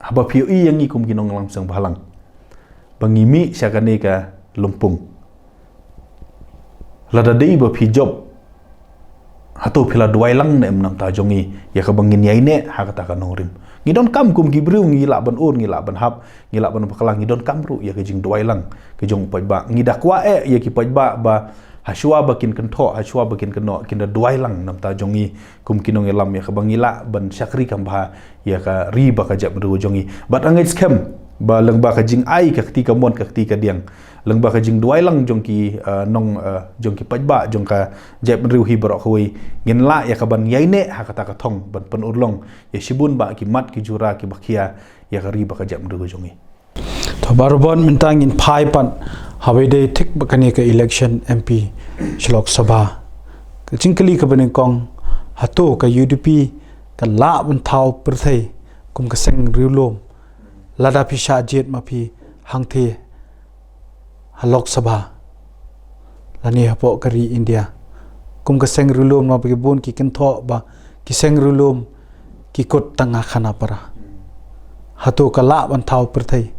haba phi ïohi ïa ngi kum ki nongïalam seng bhalang ba ngi mih sha kane ka lympung, lada dei ba phi jop, hato phi la duwai lang ne em na ka bynta jong ngi ïa kaba ngin ïaineh ha kata ka nongrim? Ngi donkam kum ki briew, ngi lah ban ur, ngi lah ban hap, ngi lah ban bakla, ngi donkam ruh ïa ka jingduwai lang ka jong u paidbah. Ngi da kwah eh ïa ki paidbah ba hashwa ba kin kynthoh, hashwa ba kin kynnoh, kin da duwai lang na ka bynta jong ngi kum ki nongïalam ïa kaba ngi lah ban shakri kham bha ïa ka ri bad ka jaitbynriew jong ngi. Bad nga ngeit skhem ba lyngba ka jingai ka kti kamon ka kti kadiang, lyngba ka jingduwai lang jong ki, eh, nong, eh, jong ki paidbah jong ka jaitbynriew hi baroh kawei, ngin lah ïa kaban ïaineh ha kata ka thong ban pynurlong ïa shibun bah ki mat ki jura kiba khia ïa ka ri bad ka jaitbynriew jong ngi. To baroh bun, mynta ngin phai pat ha ba dei thik ba kane ka election M P sha Lok Sabha. Ka jingkylli kaba nyngkong, hato ka U D P ka lah ban thaw pyrthei kum ka seng riewlum lada phi shah jied ma phi hangthie ha Lok Sabha lane hapoh ka ri India? Kum ka seng riewlum, namar ba ki bun ki kynthoh ba ki seng riewlum ki kut tang ha khana para. Hato ka lah ban thaw pyrthei?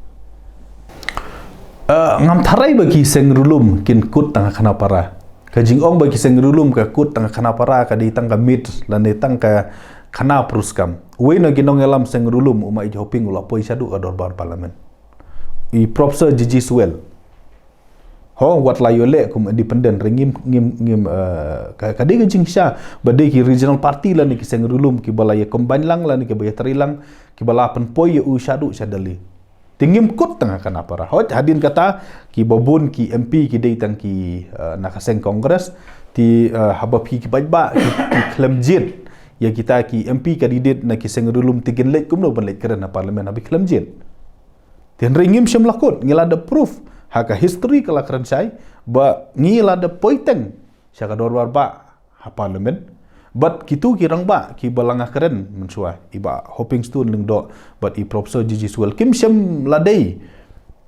Eh, ngam tharai ba ki seng riewlum kin kut tang ha khana para. Ka jingong ba ki seng riewlum ka kut tang ha khana para ka dei tang ka myth lane tang ka khana pyrshah. Uwei na ki nongïalam seng riewlum, u Ma Ïeid Hoping, u la poi shaduh ka dorbar Parliament. I Professor G G Swell, ho, wat la ïoh leh kum independent, hynrei ngim, ngim, ngim, eh, ka, ka dei ka jingshisha ba dei ki regional party lane ki seng riewlum kiba la ïa combine lang lane kiba ïatrei lang, kiba la pynpoi ïa u shaduh sha Delhi. Te ngim kut tang ha khana para. Hooid, hadien kata, kiba bun ki M P ki dei tang ki, eh, na ka seng Congress. Te, eh, haba phi ki paidbah ki, ki khlem jied ïa kita ki M P candidate na ki seng rilum te kin leit kumno ban leit kren ha parliament haba ki khlem jied. Te hynrei ngim shym la kut, ngi la da proof ha ka history ka la kren shai ba ngi la da poi teng sha ka dorbar bah ha parliament. Bad kitu ki rangbah kiba la nga kren mynshuwa, i Bah Hopingstone Lyngdoh bad i Professor G G Swell, kim shym la dei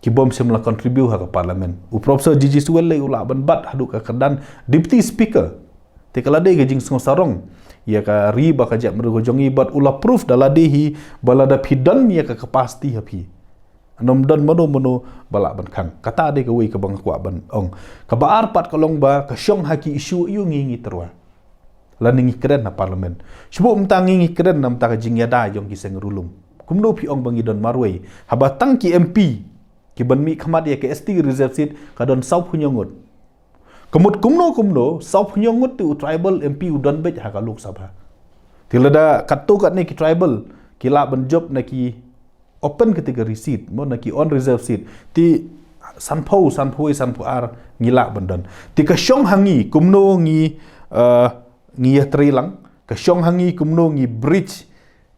ki bym shym la contribute ha ka parliament. U Professor G G Swell lei u lah ban bat haduh ka kyrdan deputy speaker. Te ka la dei ka jingsngewsarong ïa ka ri bad ka jaitbynriew ka jong ngi, bad u la proof da lade hi ba lada phi don ïa ka capacity ha phi, ym don mano mano ba lah ban khang. Kata dei kawei kaba nga kwah ban ong. Kaba ar pat ka long ba ka shong ha ki issue aiu ngi ngi tyrwa lane ngi kren ha parliament. Shu buh mynta ngi ngi kren na bynta ka jingïada jong ki seng rilum. Kumno phi ong ba ngi don marwei haba tang ki M P kiban mihkhmat ïa ka S T reserve seat ka don sawphew hynñiew ngut? Ka mut kumno kumno sawphew hynñiew ngut te u tribal M P u don beit ha ka Lok Sabha. Te lada katto katne ki tribal ki lah ban jop na ki open category seat, mo, na ki unreserved seat, te sanphew, sanphew wei, sanphew ar ngi lah ban don. Te ka shong ha ngi kumno ngi, eh, ngi ïatrei lang, ka shong ha ngi kumno ngi bridge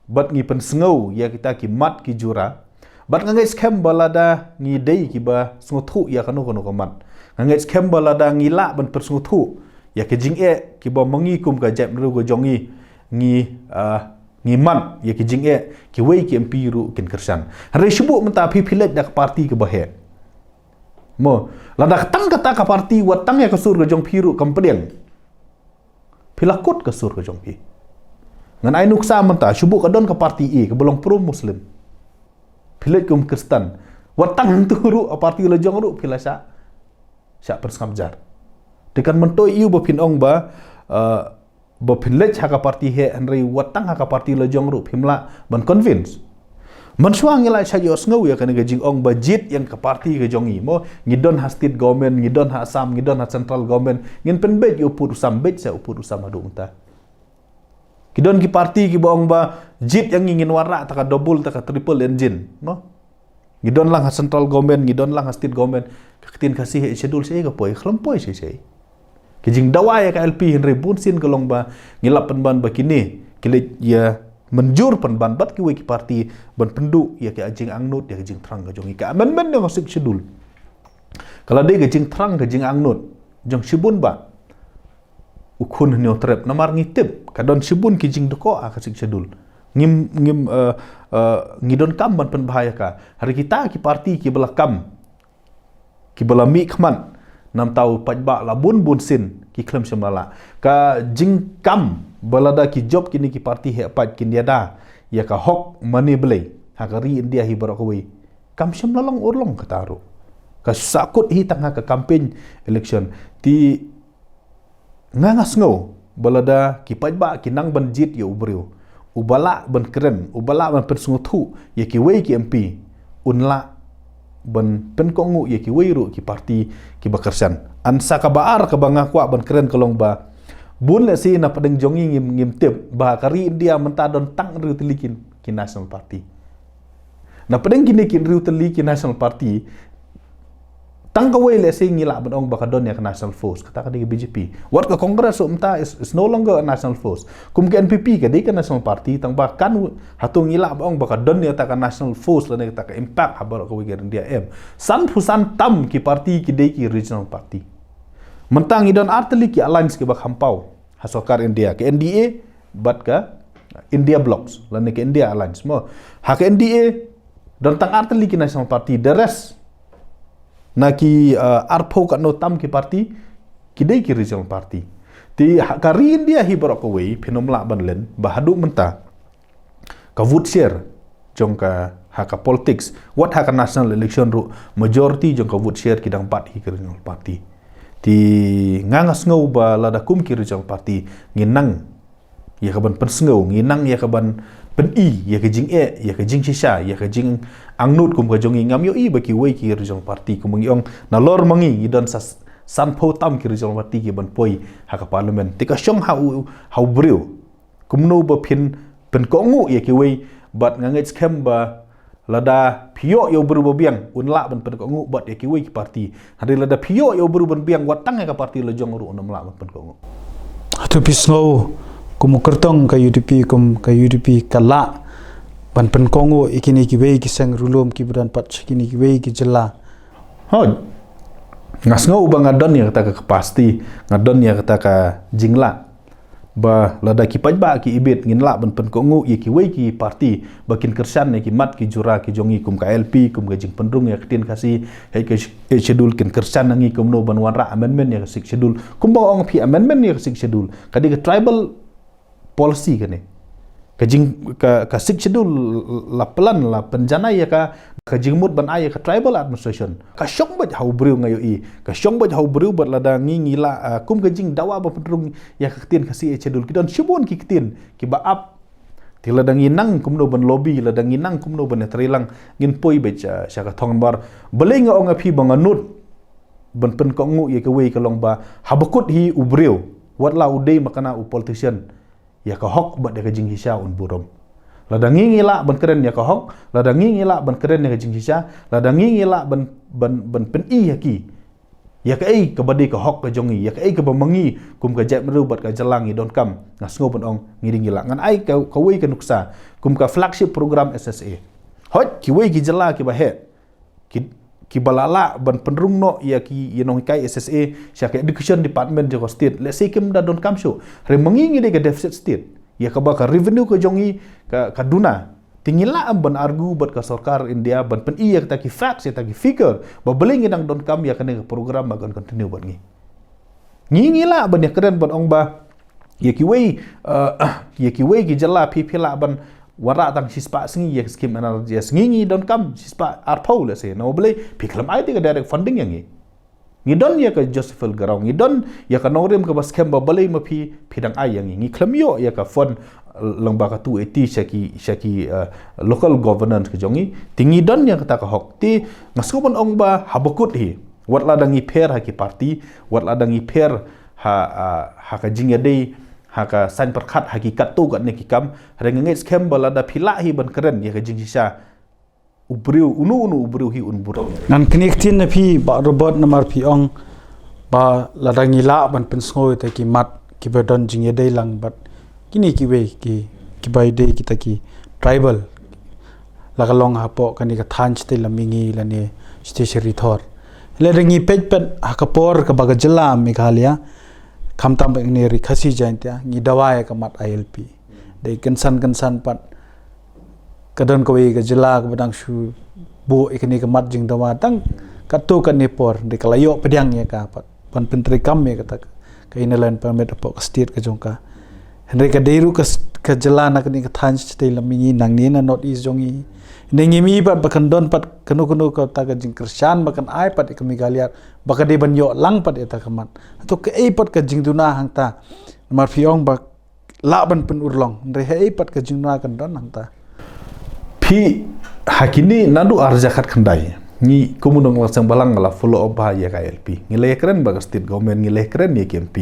bad ngi pynsngew ïa kita ki mat ki jura. Bad nga ngeit skhem ba lada ngi dei kiba sngewthuh ïa kano kano ka mat, nga ngeit skhem ba lada ngi lah ban pynsngewthuh ïa ka jingeh kiba ma ngi kum ka jaitbynriew ka jong ngi ngi, ah, ngi mad ïa ka jingeh, kiwei ki M P ruh kin kyrshan. Hynrei shu buh mynta phi phi leit da ka party kaba heh. Mo, lada tang kata ka party wat tang ïa ka sur ka jong phi ruh kam pdiang. Phi la kut ka sur ka jong phi. Ngan ai nuksa mynta, shu buh ka don ka party A kaba long pro Muslim. Phi leit kum Khristan. Wat tang hangtu ruh, a party la jong ruh phi la shah, shah pynsngap jar. Te kan myntoi aiu ba phin ong ba, eh, ba phin leit ha ka party heh, hynrei wat tang ha ka party la jong ruh phim lah ban convince. Mynshuwa ngi la shah ïohsngew ïa kane ka jingong ba jied ïa ka party ka jong ngi, mo, ngi don ha state government, ngi don ha Assam, ngi don ha central government, ngin pynbeit ïa u pud u sam, beit sa u pud u sam haduh mynta. Ki don ki party kiba ong ba jied ïa ngi ngin wanrah ta ka double, ta ka triple engine, mo. Ngi don lang ha central government, ngi don lang ha state government. Ka ktien Khasi ha schedule shaei ka poi, khlem poi shaei shaei. Ki jingdawa ïa ka L P, hynrei bunsien ka long ba ngi la pynban ba kine ki leit ïa mynjur pynban bad kiwei ki party ban pynduh ïa ka jingangnud ïa ka jingthrang ka jong ngi. Ka amendment ïa ka Sixth Schedule ka la dei ka jingthrang ka jingangnud jong shibun ba u khun Hynñiewtrep, namar ngi tip ka don shibun ki jingdkoh ha ka Sixth Schedule. Ngim, ngim, eh, eh, ngi donkam ban pynbha ïa ka. Hynrei kita ki party kiba la kam, kiba la mihkhmat na bynta u paidbah la bun bun sien, ki khlem shym la lah. Ka jingkam ba lada ki jop kine ki party heh paid kin ïada ïa ka hok mane Blei ha ka ri India hi baroh kawei, kam shym la long urlong kata ruh. Ka sahkut hi tang ha ka campaign election. Te nga nga sngew ba lada ki paidbah ki nang ban jied ïa u briew uba lah ban kren, uba lah ban pynsngewthuh ïa kiwei ki M P, un lah ban pynkohnguh ïa kiwei ruh ki party kiba kyrshan. An sa kaba ar kaba nga kwah ban kren ka long ba bun lehse na pdeng jong ngi ngim, ngim tip ba ka ri India mynta don tang hynriew tylli ki, ki national party. Na pdeng kine ki hynriew tylli ki national party, tang kawei lehse ngi lah ban ong ba ka don ïa ka national force, kata ka dei ka B J P. Wat ka Congress ruh mynta is, is no longer a national force. Kum ka N P P ka dei ka national party, tang ba kan, hato ngi lah ban ong ba ka don ïa kata ka national force lane kata ka impact ha baroh kawei ka India? Em. Sanphew san tam ki party ki dei ki regional party. Mynta ngi don artylli ki alliance kiba kham paw ha sorkar India, ka N D A bad ka India Bloc lane ka India Alliance, mo. Ha ka N D A don tang artylli ki national party, the rest na ki, uh, arphew katno tam ki party ki dei ki regional party. Te ha ka ri India hi baroh kawei phin ym lah ban len ba haduh mynta ka vote share jong ka ha ka politics, wat ha ka national election ruh, majority jong ka vote share ki dang bat hi ki regional party. Te nga nga sngew ba lada kum ki regional party ngin nang ïa ka ban pynsngew, ngin nang ïa ka ban pyni ïa ka jingeh, ïa ka jingshisha, ïa ka jingangnud kum ka jong ngi, ngam ïohi ba kiwei ki regional party, kum ngi ong, nalor ma ngi ngi don sa sanphew tam ki regional party ki ban poi ha ka parliament. Te ka shong ha u, ha u briew kumno ba phin pynkohnguh ïa kiwei. Bad nga ngeit skhem ba lada phi ïoh ïa u briew ba biang un lah ban pynkohnguh bad ïa kiwei ki party. Hynrei lada phi ïoh ïa u briew ban biang wat tang ïa ka party la jong ruh un ym lah ban pynkohnguh. Hato phi sngew Kum u kyrtong ka U D P, kum ka U D P ka lah ban pynkohnguh ïa kine kiwei ki seng riewlum kiba don pat sha kine kiwei ki jylla. Hooid. Nga sngew ba nga don ïa kata ka capacity, nga don ïa kata ka jinglah. Ba lada ki paidbah ki ibit, ngin lah ban pynkohnguh ïa kiwei ki party ba kin kyrshan ïa ki mat ki jura ki jong ngi kum ka I L P, kum ka jingpynrung ïa ka ktien Khasi ha ka Eighth Schedule, kin kyrshan ïa ngi kumno ban wanrah amendment ïa ka Sixth Schedule. Kumba ong phi, amendment ïa ka Sixth Schedule ka dei ka tribal policy kane. Ka jing, ka, ka Sixth Schedule la plan, la pynjanai ïa ka, ka jingmut ban ai ïa ka tribal administration. Ka shong beit ha u briew, nga ïohi. Ka shong beit ha u briew, bad lada ngi, ngi lah, ah, kum ka jingdawa ba pynrung ïa ka ktien Khasi Eighth Schedule, ki don shibun ki ktien kiba ap. Te lada ngi nang kumno ban lobby, lada ngi nang kumno ban ïatreilang, ngin poi beit sha, sha ka thong. Namar balei nga ong ïa phi ba nga nud ban pynkohnguh ïa kawei ka long ba, haba kut hi u briew, wat la u dei ma kane u politician, ïa ka hok bad ïa ka jingshisha un burom. Lada ngi, ngi lah ban kren ïa ka hok, lada ngi, ngi lah ban kren ïa ka jingshisha, lada ngi, ngi lah ban, ban, ban pyni ïa ki ïa kaei kaba dei ka hok ka jong ngi, ïa kaei kaba ma ngi kum ka jaitbynriew bad ka jylla ngi donkam, nga sngew ban ong ngi dei ngi lah. Ngan ai ka, kawei ka nuksa kum ka flagship program S S A. Hooid, kiwei ki jylla kiba heh, ki, kiba la lah ban pynrung noh ïa ki, ïa nonghikai S S A sha ka education department jong ka state, lehse kim da donkam shuh. Hynrei ma ngi, ngi dei ka deficit state, ïa kaba ka revenue ka jong ngi ka, ka duna. Te ngi lah ban argue bad ka sorkar India ban pyni ïa kita ki facts, ïa kita ki figure, ba balei ngi dang donkam ïa kane ka program ba kan continue bad ngi. Ngi, ngi lah ban ïakren ban ong ba ïa kiwei, eh, ïa kiwei ki jylla phi, phi lah ban wanrah tang shispah sngi ïa ka skim N R L G S. Ngi, ngi donkam shispah arphew, lehse. Namar balei? Phi khlem ai te ka direct funding ïa ngi. Ngi don ïa ka Josephville Ground, ngi don ïa ka nongrim kaba skhem, ba balei ma phi, phi dang ai ïa ngi? Ngi khlem ïoh ïa ka fund, eh, lyngba ka two eighty sha ki, sha ki, eh, local governance ka jong ngi. Te ngi don ïa kata ka hok. Te nga sngew ban ong ba haba kut hi, wat la da ngi pher ha ki party, wat la da ngi pher ha, ah, ha ka jingïadei, ha ka saiñ pyrkhat, ha ki katto katne ki kam, hynrei nga ngeit skhem ba lada phi lah hi ban kren ïa ka jingshisha u briew, uno uno u briew hi un burom. Ngan knieh ktien na phi Bah Robert, namar phi ong ba lada ngi lah ban pynsngew ïa kita ki mat kiba don jingïadei lang bad kine kiwei ki, kiba ïadei kita ki tribal, la ka long hapoh kane ka thaiñ Shatei Lam Mihngi lane Shatei Shirithor. Lada ngi peit pat ha ka por kaba ka jylla Meghalaya, khamtam pat kane Ri Khasi Jaiñtia, ngi dawa ïa ka mat I L P. Dei kynsan kynsan pat ka don kawei ka jylla kaba dang shu buh ïa kane ka mat jingdawa tang katto katne por, dei ka la ïoh pdiang ïa ka pat ban pyntreikam ïa kata ka, ka Inner Line Permit hapoh ka state ka jong ka. Hynrei ka dei ruh ka s-, ka jylla na kane ka thaiñ Shatei Lam Mihngi, nangne na North East jong ngi. Hynrei ngim i pat ba kan don pat kano kano kata ka jingkyrshan ba kan ai pat ïa ka Meghalaya ba ka dei ban ïoh lang pat ïa kata ka mat. Hato kaei pat ka jingduna hangta? Namar phi ong ba lah ban pynurlong, hynrei haei pat ka jingduna kan don hangta? Phi, ha kine naduh ar hajar khatkhyndai, ngi kum u nongïalam seng bhalang nga la follow up bha ïa ka I L P. Ngi la ïakren bad ka state government, ngi la ïakren ïa ki M P.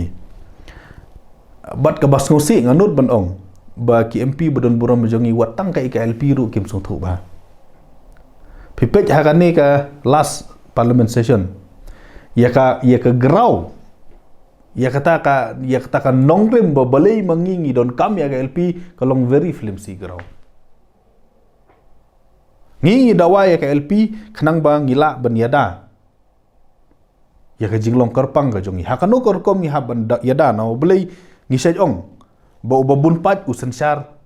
Bad kaba sngewsih nga nud ban ong ba ki M P ba don burom jong ngi wat tang kaei ka I L P ruh kim sngewthuh bha. Phi peit ha kane ka last parliament session, ïa ka, ïa ka ground, ïa kata ka, ïa kata ka nongrim ba balei ma ngi ngi donkam ïa ka I L P, ka long very flimsy ground. Ngi, ngi dawa ïa ka I L P khnang ba ngi lah ban ïada ïa ka jinglong kyrpang ka jong ngi. Ha kano ka rukom ngi hap ban da-, ïada, namar balei? Ngi shait ong ba uba bun paid u synshar.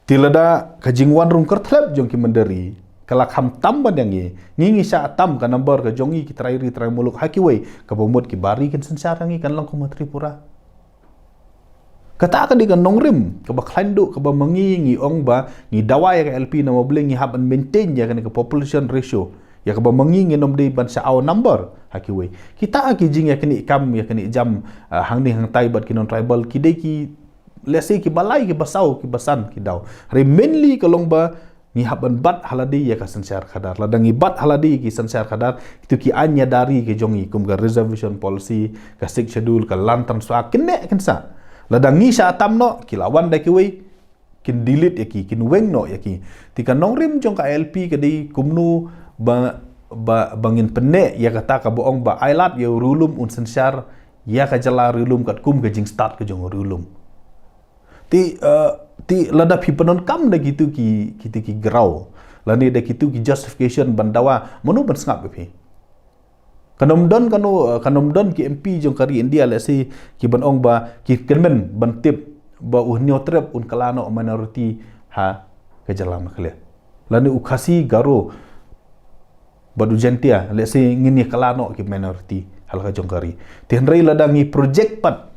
Te lada ka jingwan rung kyrthlep jong ki mynder ri ka la khamtam ban ïa ngi, ngi, ngi shah tam, ka number ka jong ngi ki trai ri trai muluk ha kiwei, kaba mut ki bar ri kin synshar ïa ngi, kan long kum ha Tripura. Kata ka dei ka nongrim kaba khlaiñ duh kaba ma ngi ngi ong ba ngi dawa ïa ka I L P, namar balei? Ngi hap ban maintain ïa kane ka population ratio, ïa kaba ma ngi ngin ym dei ban shah aw number ha kiwei. Kita ki jingïaknieh kam, ïaknieh jam, ah, hangne hangtai bad ki non-tribal, ki dei ki, lehse kiba lai, kiba saw, kiba san ki daw. Hynrei mainly ka long ba ngi hap ban bat ha lade ïa ka synshar khadar. Lada ngi bat ha lade ïa ki synshar khadar, kito ki aiñ ïada ri ki jong ngi kum ka reservation policy, ka Sixth Schedule, ka land transfer, kine kin sa. Lada ngi shah tam noh, ki la wan da kiwei, kin delete ïa ki, kin weng noh ïa ki. Te ka nongrim jong ka I L P ka dei kumno ba, ba, ba ngin pynneh ïa kata kaba ong ba ai lad ïa u riewlum un synshar ïa ka jylla riewlum katkum ka jingstad ka jong u riewlum. Te, eh, te lada phi pyndonkam da kitu ki, kitu ki grau, lane da kitu ki justification ban dawa, mano ban sngap ïa phi? Kan ym don kano, eh, kan ym don ki M P jong ka ri India, let's say, ki ban ong ba ki kyrmen ban tip ba u Hynñiewtrep un kylla noh minority ha ka jylla Meghalaya. Lane u Khasi, Garo bad u Jaintia, let's say, ngin ïa kylla noh ki minority ha la ka jong ka ri. Te hynrei lada ngi project pat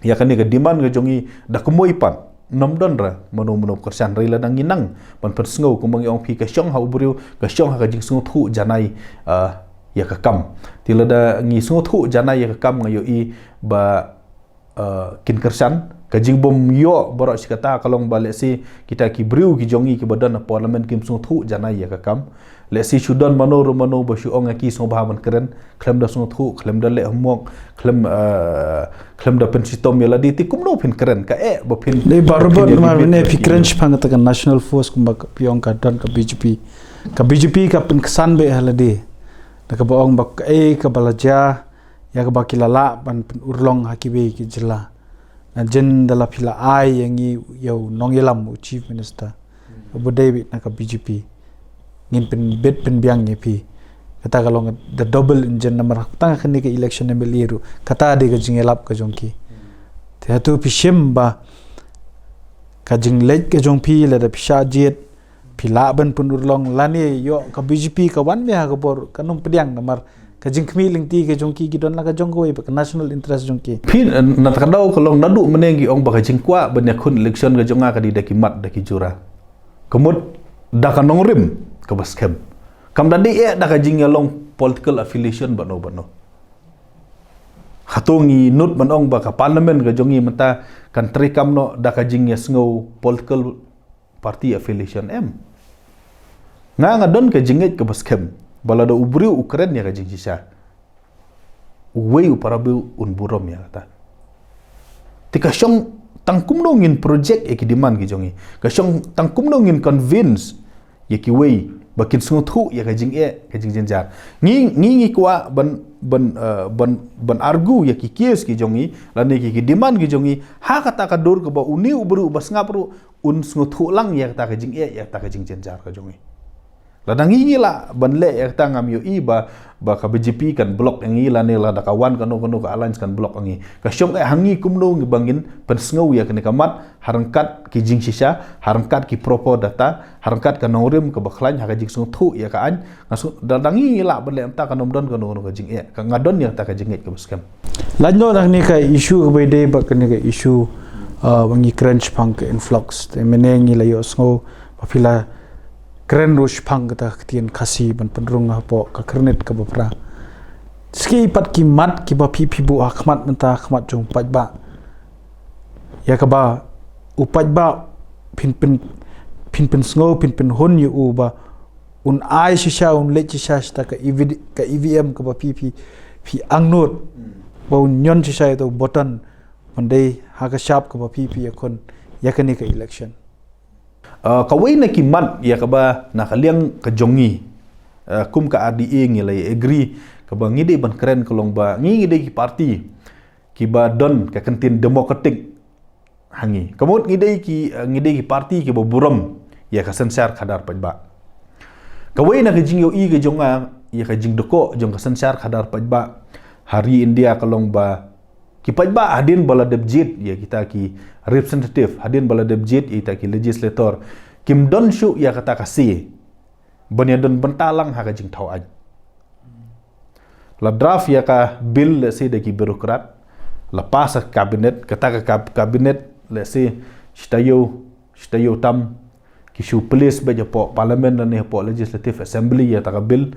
ïa kane ka demand ka jong ngi da kumwei pat, ym don re mano mano kyrshan, hynrei lada ngi nang ban pynsngew, kumba ngi ong, phi ka shong ha u briew, ka shong ha ka jingsngewthuh janai, ah, ïa ka kam. Te lada ngi sngewthuh janai ïa ka kam, nga ïohi ba, ah, kin kyrshan. Ka jingbym ïoh baroh shi katta ka long ba, let's say, kita ki briew ki jong ngi kiba don ha parliament kim sngewthuh janai ïa ka kam. Let's say, shu don mano ruh mano ba shu ong ïa ki, sngewbha ban kren, khlem da sngewthuh, khlem da leh homework, khlem, eh, khlem da pynshitom ïa lade, te kumno phin kren? Ka eh ba phin, dei ba phin robot ïa namar debate mane ïa phi ki kren shaphang kata ka National Force, kumba ka phi ong ka don ka B J P. Ka B J P ka pynksan beit ha lade da kaba ong ba kaei kaba la jia, ïa kaba ki la lah ban pynurlong ha kiwei ki jylla. Nga jin da la phi la ai ïa ngi, ïa u nongïalam, u Chief Minister, uba dei beit na ka B J P, ngin pynbit pynbiang ïa phi. Kata ka long da double engine namar tang kane ka election M L A ruh kata dei ka jingïalap ka jong ki. Te hato phi shim ba ka jingleit ka jong phi, lada phi shah jied, phi lah ban pynurlong, lane ïoh ka B J P ka wan mih ha ka bor, kan ym pdiang namar ka jingkhmih lynti ka jong ki, ki don la ka jong kawei bad ka national interest jong ki. Phi, eh, na kata ka daw ka long naduh mynne ngi ong ba ka jingkwah ban ïakhun election ka jong nga ka dei da ki mat da ki jura. Ka mut da ka nongrim kaba skhem. Kam da dei eh da ka jingïalong political affiliation bad no bad no. Hato ngi nud ban ong ba ka parliament ka jong ngi mynta kan treikam noh da ka jingïasngew political party affiliation? Em. Nga, nga don ka jingngeit kaba skhem ba lada u briew u kren ïa ka jingshisha, uwei u para briew un burom ïa kata. Te ka shong tang kumno ngin project ïa ki demand ki jong ngi. Ka shong tang kumno ngin convince ïa kiwei ba kin sngewthuh ïa ka jingeh, ka jingjynjar. Ngi, ngi, ngi kwah ban, ban, eh, ban, ban argue ïa ki case ki jong ngi, lane ki, ki demand ki jong ngi ha kata ka dur kaba une u briew uba sngap ruh un sngewthuh lang ïa kata ka jingeh, ïa kata ka jingjynjar ka jong ngi. Lada ngi, ngi lah ban leh ïa kata, ngam ïohi ba, ba ka B J P kan block ïa ngi, lane lada ka wan kano kano ka alliance kan block ïa ngi. Ka shong eh ha ngi kumno ngi ba ngin pynsngew ïa kane ka mat ha ryngkat ki jingshisha, ha ryngkat ki proper data, ha ryngkat ka nongrim kaba khlaiñ, ha ka jingsngewthuh ïa ka aiñ. Nga sngew da, da ngi, ngi lah ban leh mynta, kan ym don kano kano ka jingeh. Ka, nga don ïa kata ka jingngeit kaba skhem. Lait noh na kane ka issue kaba ïadei bad kane ka issue, uh, ba ngi kren shaphang ka influx. Te mynne ngi la ïohsngew ba phi la kren ruh shaphang kata ka ktien Khasi ban pynrung hapoh ka Khyrnit kaba phra. Sa ki pat ki mat kiba phi, phi buh ha khmat mynta, ha khmat jong u paidbah, ïa kaba u paidbah phin, phin, phin pynsngew, phin pynhun ïa u ba un ai shisha, un leit shisha sha ka E V, ka E V M kaba phi, phi, phi angnud, ba un ñion shisha ïa uta u button ban dei ha ka shap kaba phi, phi ïakhun ïa kane ka election. Uh, kawei na ki mat ïa kaba na ka liang ka jong ngi, uh, kum ka R D A ngi la agree, kaba ngi dei ban kren ka long ba ngi, ngi dei ki party kiba don ka kyntien democratic ha ngi. Ka mut ngi dei ki, uh, ngi dei ki party kiba burom ïa ka synshar khadar paidbah. Kawei na ka jingïohi ka jong nga ïa ka jingdkoh jong ka synshar khadar paidbah ha ri India ka long ba ki paidbah hadien ba la dep jied ïa kita ki representative, hadien ba la dep jied ïa kita ki legislator, kim don shuh ïa kata ka say ban ïadon bynta lang ha ka jingthaw aiñ. La draft ïa ka bill, let's say, da ki bureaucrat, la pass ha cabinet, kata ka kab-, cabinet, let's say, shi taïew, shi taïew tam, ki shu place beit hapoh parliament lane hapoh legislative assembly ïa kata ka bill,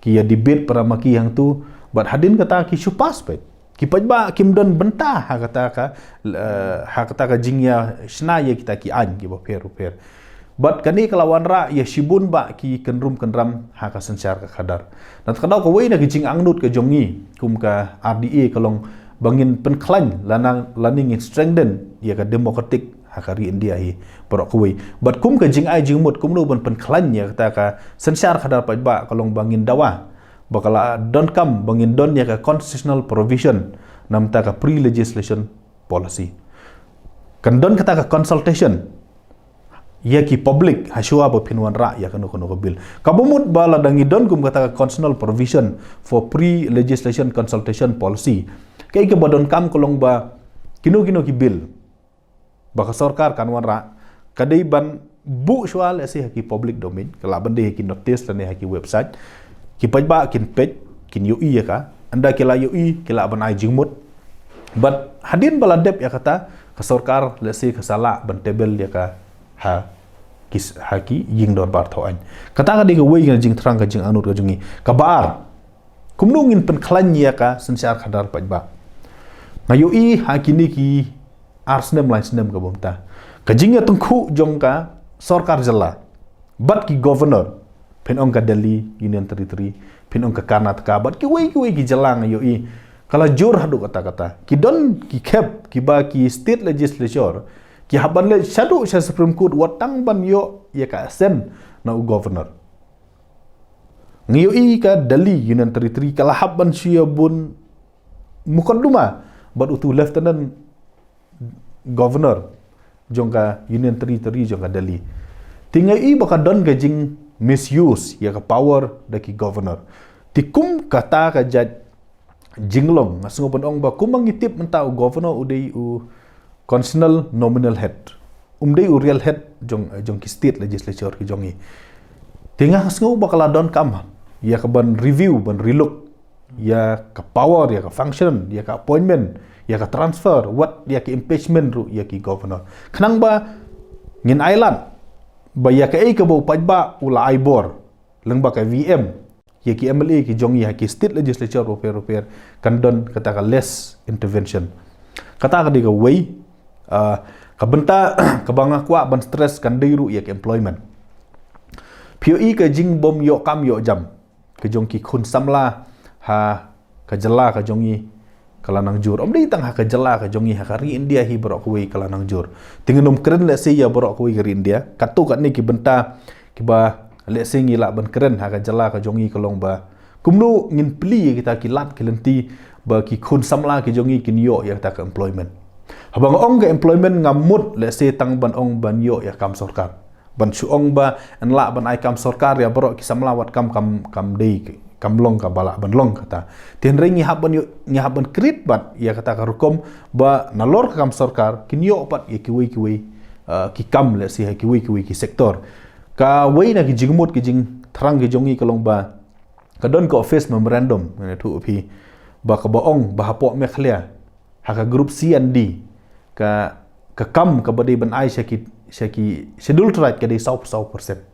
ki ïa debate para ma ki hangtu, bad hadien kata ki shu pass beit. Ki paidbah kim don bynta ha kata ka, eh, ha kata ka jingïashna ïa kita ki aiñ kiba pher ba pher. Bad kane ka la wanrah ïa shibun bah ki kynrum kynram ha ka synshar ka khadar. Na kata ka daw kawei na ka jingangnud ka jong ngi kum ka R D A ka long ba ngin pynkhlaiñ lane, lane ngin strengthen ïa ka democratic ha ka ri India hi baroh kawei. Bad kum ka jingai jingmut kumno ban pynkhlaiñ ïa kata ka synshar khadar paidbah ka long ba ngin dawa ba ka la donkam ba ngin don ïa ka constitutional provision namar ka pre-legislation policy. Kan don kata ka consultation ïa ki public ha shuwa ba phin wanrah ïa kano kano ka bill. Kaba mut ba lada ngi don kum kata ka constitutional provision for pre-legislation consultation policy, kaei kaba donkam ka long ba kino kino ki bill ba ka sorkar kan wanrah, ka dei ban buh shuwa lehse ha ki public domain, ka lah ban dei ha ki notice lane ha ki website. Ki paidbah kin peit, kin ïohi ïa ka. Ynda ki la ïohi, ki lah ban ai jingmut. Bad hadien ba la dep ïa kata, ka sorkar lehse ka sa lah ban table ïa ka ha ki, ha ki ïing dorbar thaw aiñ. Kata ka dei kawei na jingthrang ka jingangnud ka jong ngi. Kaba ar, kumno ngin pynkhlaiñ ïa ka synshar khadar paidbah? Nga ïohi ha kine ki ar snem lai snem kaba mynta, ka jingïatyngkhuh jong ka sorkar jylla bad ki governor, phin ong ka Delhi, Union Territory, phin ong ka Karnataka, bad kiwei kiwei ki jylla, nga ïohi ka la jur haduh katta katta. Ki don ki khep kiba ki state legislature ki hap ban leit shaduh sha Supreme Court wat tang ban ïoh ïa ka assent na u governor. Ngi ïohi ka Delhi Union Territory ka la hap ban shu ïa bun mukotduma bad utu Lieutenant Governor jong ka Union Territory jong ka Delhi. Te nga ïohi ba ka don ka jing misuse ïa ka power da ki governor. Te kum kata ka jait jinglong, nga sngew ban ong ba kumba ngi tip mynta, u governor u dei u constitutional nominal head, um dei u real head jong, jong ki state legislature ki jong ngi. Te nga sngew ba ka la donkam ïa ka ban review, ban relook ïa ka power, ïa ka function, ïa ka appointment, ïa ka transfer, wat ïa ka impeachment ruh ïa ki governor. Khnang ba ngin ai lad ba ïa kaei kaba u paidbah u la ai bor lyngba ka V M ïa ki M L A ki jong ngi ha ki state legislature bapher bapher, kan don kata ka less intervention. Kata ka dei kawei. Ah, ka bynta kaba nga kwah ban stress kan dei ruh ïa ka employment. Phi ïohi ka jingbym ïoh kam ïoh jam ka jong ki khun samla ha ka jylla ka jong ngi ka la nang jur. Ym dei tang ha ka jylla ka jong ngi, ha ka ri India hi baroh kawei ka la nang jur. Te ngan ym kren lehse ïa baroh kawei ka ri India. Katto katne ki bynta kiba lehse ngi lah ban kren ha ka jylla ka jong ngi ka long ba kumno ngin plie ïa kita ki lad ki lynti ba ki khun samla ki jong ngi kin ïoh ïa kita ka employment. Haba nga ong ka employment, ngam mut lehse tang ban ong ban ïoh ïa kam sorkar, ban shu ong ba yn lah ban ai kam sorkar ïa baroh ki samla, wat kam, kam, kam dei, kam long kaba lah ban long kata. Te hynrei ngi hap ban ïoh, ngi hap ban create pat ïa kata ka rukom ba nalor ka kam sorkar kin ïoh pat ïa kiwei kiwei, uh, ki kam, lehse ha kiwei kiwei ki sector. Kawei na ki jingmut ki jingthrang ki jong ngi ka long ba ka don ka office memorandum, ngan ïathuh phi, ba kaba ong ba hapoh Meghalaya ha ka group C and D, ka, ka kam kaba dei ban ai sha ki, sha ki Scheduled Tribe ka dei saw, saw percent.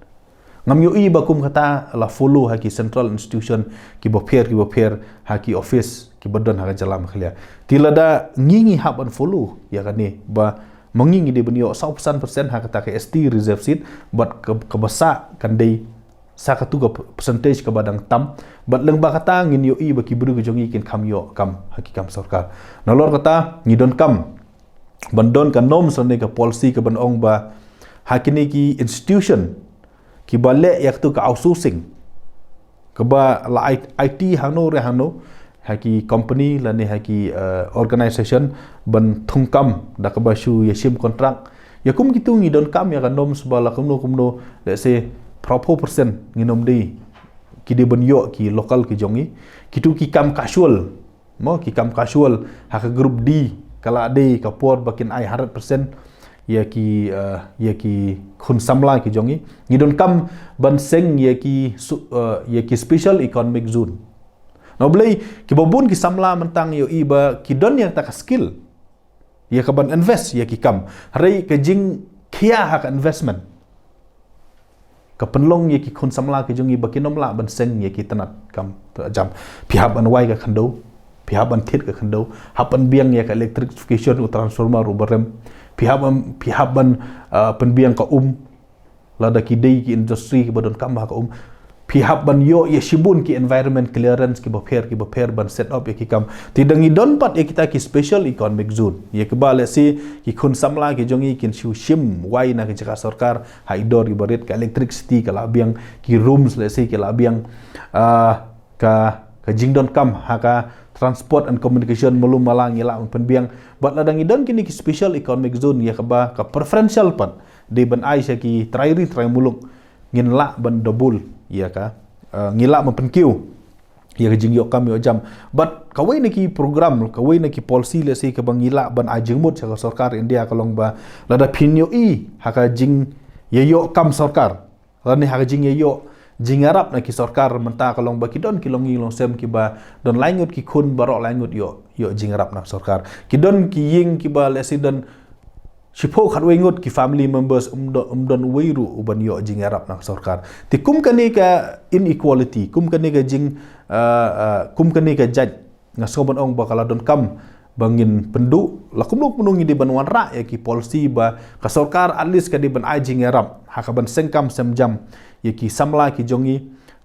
Ngam ïohi ba kum kata la follow ha ki central institution kiba pher kiba pher, ha ki office kiba don ha ka jylla Meghalaya. Te lada ngi, ngi hap ban follow ïa kane ba ma ngi ngi dei ban ïoh saw phew san percent ha kata ka S T reserve seat, bad ka, kaba sah kan dei sa katu ka percentage kaba dang tam. Bad lyngba kata ngin ïohi ba ki briew ki jong ngi kin kham ïoh kam ha ki kam sorkar. Nalor kata ngi donkam ban don ka norms lane ka policy kaban ong ba ha kine ki institution kiba leh ïa katu ka outsourcing, kaba la I-, I T hangno re hangno, ha ki company lane ha ki, eh, organization ban thung kam da kaba shu ïa shim contract. Ïa kum kitu ngi donkam ïa ka norms ba la kumno kumno, let's say, phraphew percent ngin ym dei, ki dei ban ïoh ki local ki jong ngi. Kitu ki kam casual, mo, ki kam casual ha ka group D, ka la dei ka por ba kin ai hundred percent ïa ki, eh, ïa ki khun samla ki jong ngi. Ngi donkam ban seng ïa ki su-, eh, ïa ki special economic zone. Na U Blei, kiba bun ki samla mynta ngi ïohi ba ki don ïa kata ka skill ïa kaban invest ïa ki kam. Hynrei ka jingkhia ha ka investment ka pynlong ïa ki khun samla ki jong ngi ba kin ym lah ban seng ïa ki tnat kam, tnat jam. Phi hap ban wai ka khyndew, phi hap ban thied ka khyndew, hap ban biang ïa ka electrification, u transformer uba rem. Phi hap ban, phi hap ban, ah, pynbiang ka um. Lada ki dei ki industry kiba donkam ha ka um, phi hap ban ïoh ïa shibun ki environment clearance kiba pher kiba pher ban set up ïa ki kam. Te da ngi don pat ïa kita ki special economic zone, ïa kiba, let's say, ki khun samla ki jong ngi kin shu shim wai na ki jaka sorkar ha i dor iba rit, ka electricity ka la biang, ki rooms, let's say, ki la biang, ah, ka, ka jingdonkam ha ka transport and communication malu mala ngi lah ban pynbiang. Bad lada ngi don kine ki special economic zone ïa kaba ka preferential pat dei ban ai sha ki trai ri trai muluk, ngin lah ban double ïa ka, uh, ngi lah ban pynkiew ïa ka jingïoh kam ïoh jam. Bad kawei na ki program, kawei na ki policy, let's say, kaba ngi lah ban ai jingmut sha ka sorkar India ka long ba lada phin ïohi ha ka jingïoh kam sorkar lane ha ka jingïoh jingïarap na ki sorkar mynta ka long ba ki don ki longïing longsem kiba don lai ngut ki khun baroh lai ngut ïoh, ïoh jingïarap na ka sorkar. Ki don ki ïing kiba, let's say, don shiphew khatwei ngut ki family members, um don, um don uwei ruh uban ïoh jingïarap na ka sorkar. Te kum kane ka inequality, kum kane ka jing, uh, uh, kum kane ka jait, nga sngew ban ong ba ka la donkam ba ngin pynduh, la kumno kumno ngi dei ban wanrah ïa ki policy ba ka sorkar at least ka dei ban ai jingïarap ha ka ban seng kam sem jam ïa ki samla ki jong ngi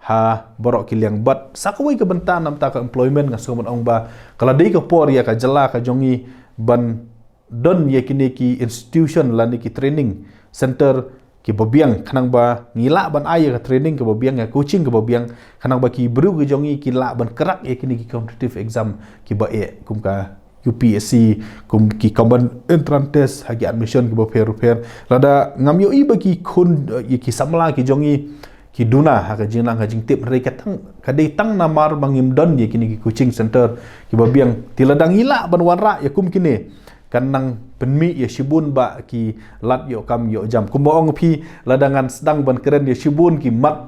ha baroh ki liang. Bad sa kawei ka bynta namar ka employment, nga sngew ban ong ba ka la dei ka por ïa ka jylla ka jong ngi ban don ïa kine ki institution lane ki training center kiba biang, khnang ba ngi lah ban ai ïa ka training kaba biang, ïa coaching kaba biang, khnang ba ki briew ki jong ngi ki lah ban crack ïa kine ki competitive exam kiba eh, kum ka U P S C, kum ki common entrance test ha ki admission kiba pher pher. Lada ngam ïohi ba ki khun, eh, ïa ki samla ki jong ngi ki duna ha ka jingnang ha jingtip, hynrei ka tang, ka dei tang namar ba ngim don ïa kine ki coaching center kiba biang. Te lada ngi lah ban wanrah ïa kum kine, kan nang pynmih ïa shibun bah ki lad ïoh kam ïoh jam. Kumba ong phi, lada ngan sdang ban kren ïa shibun ki mat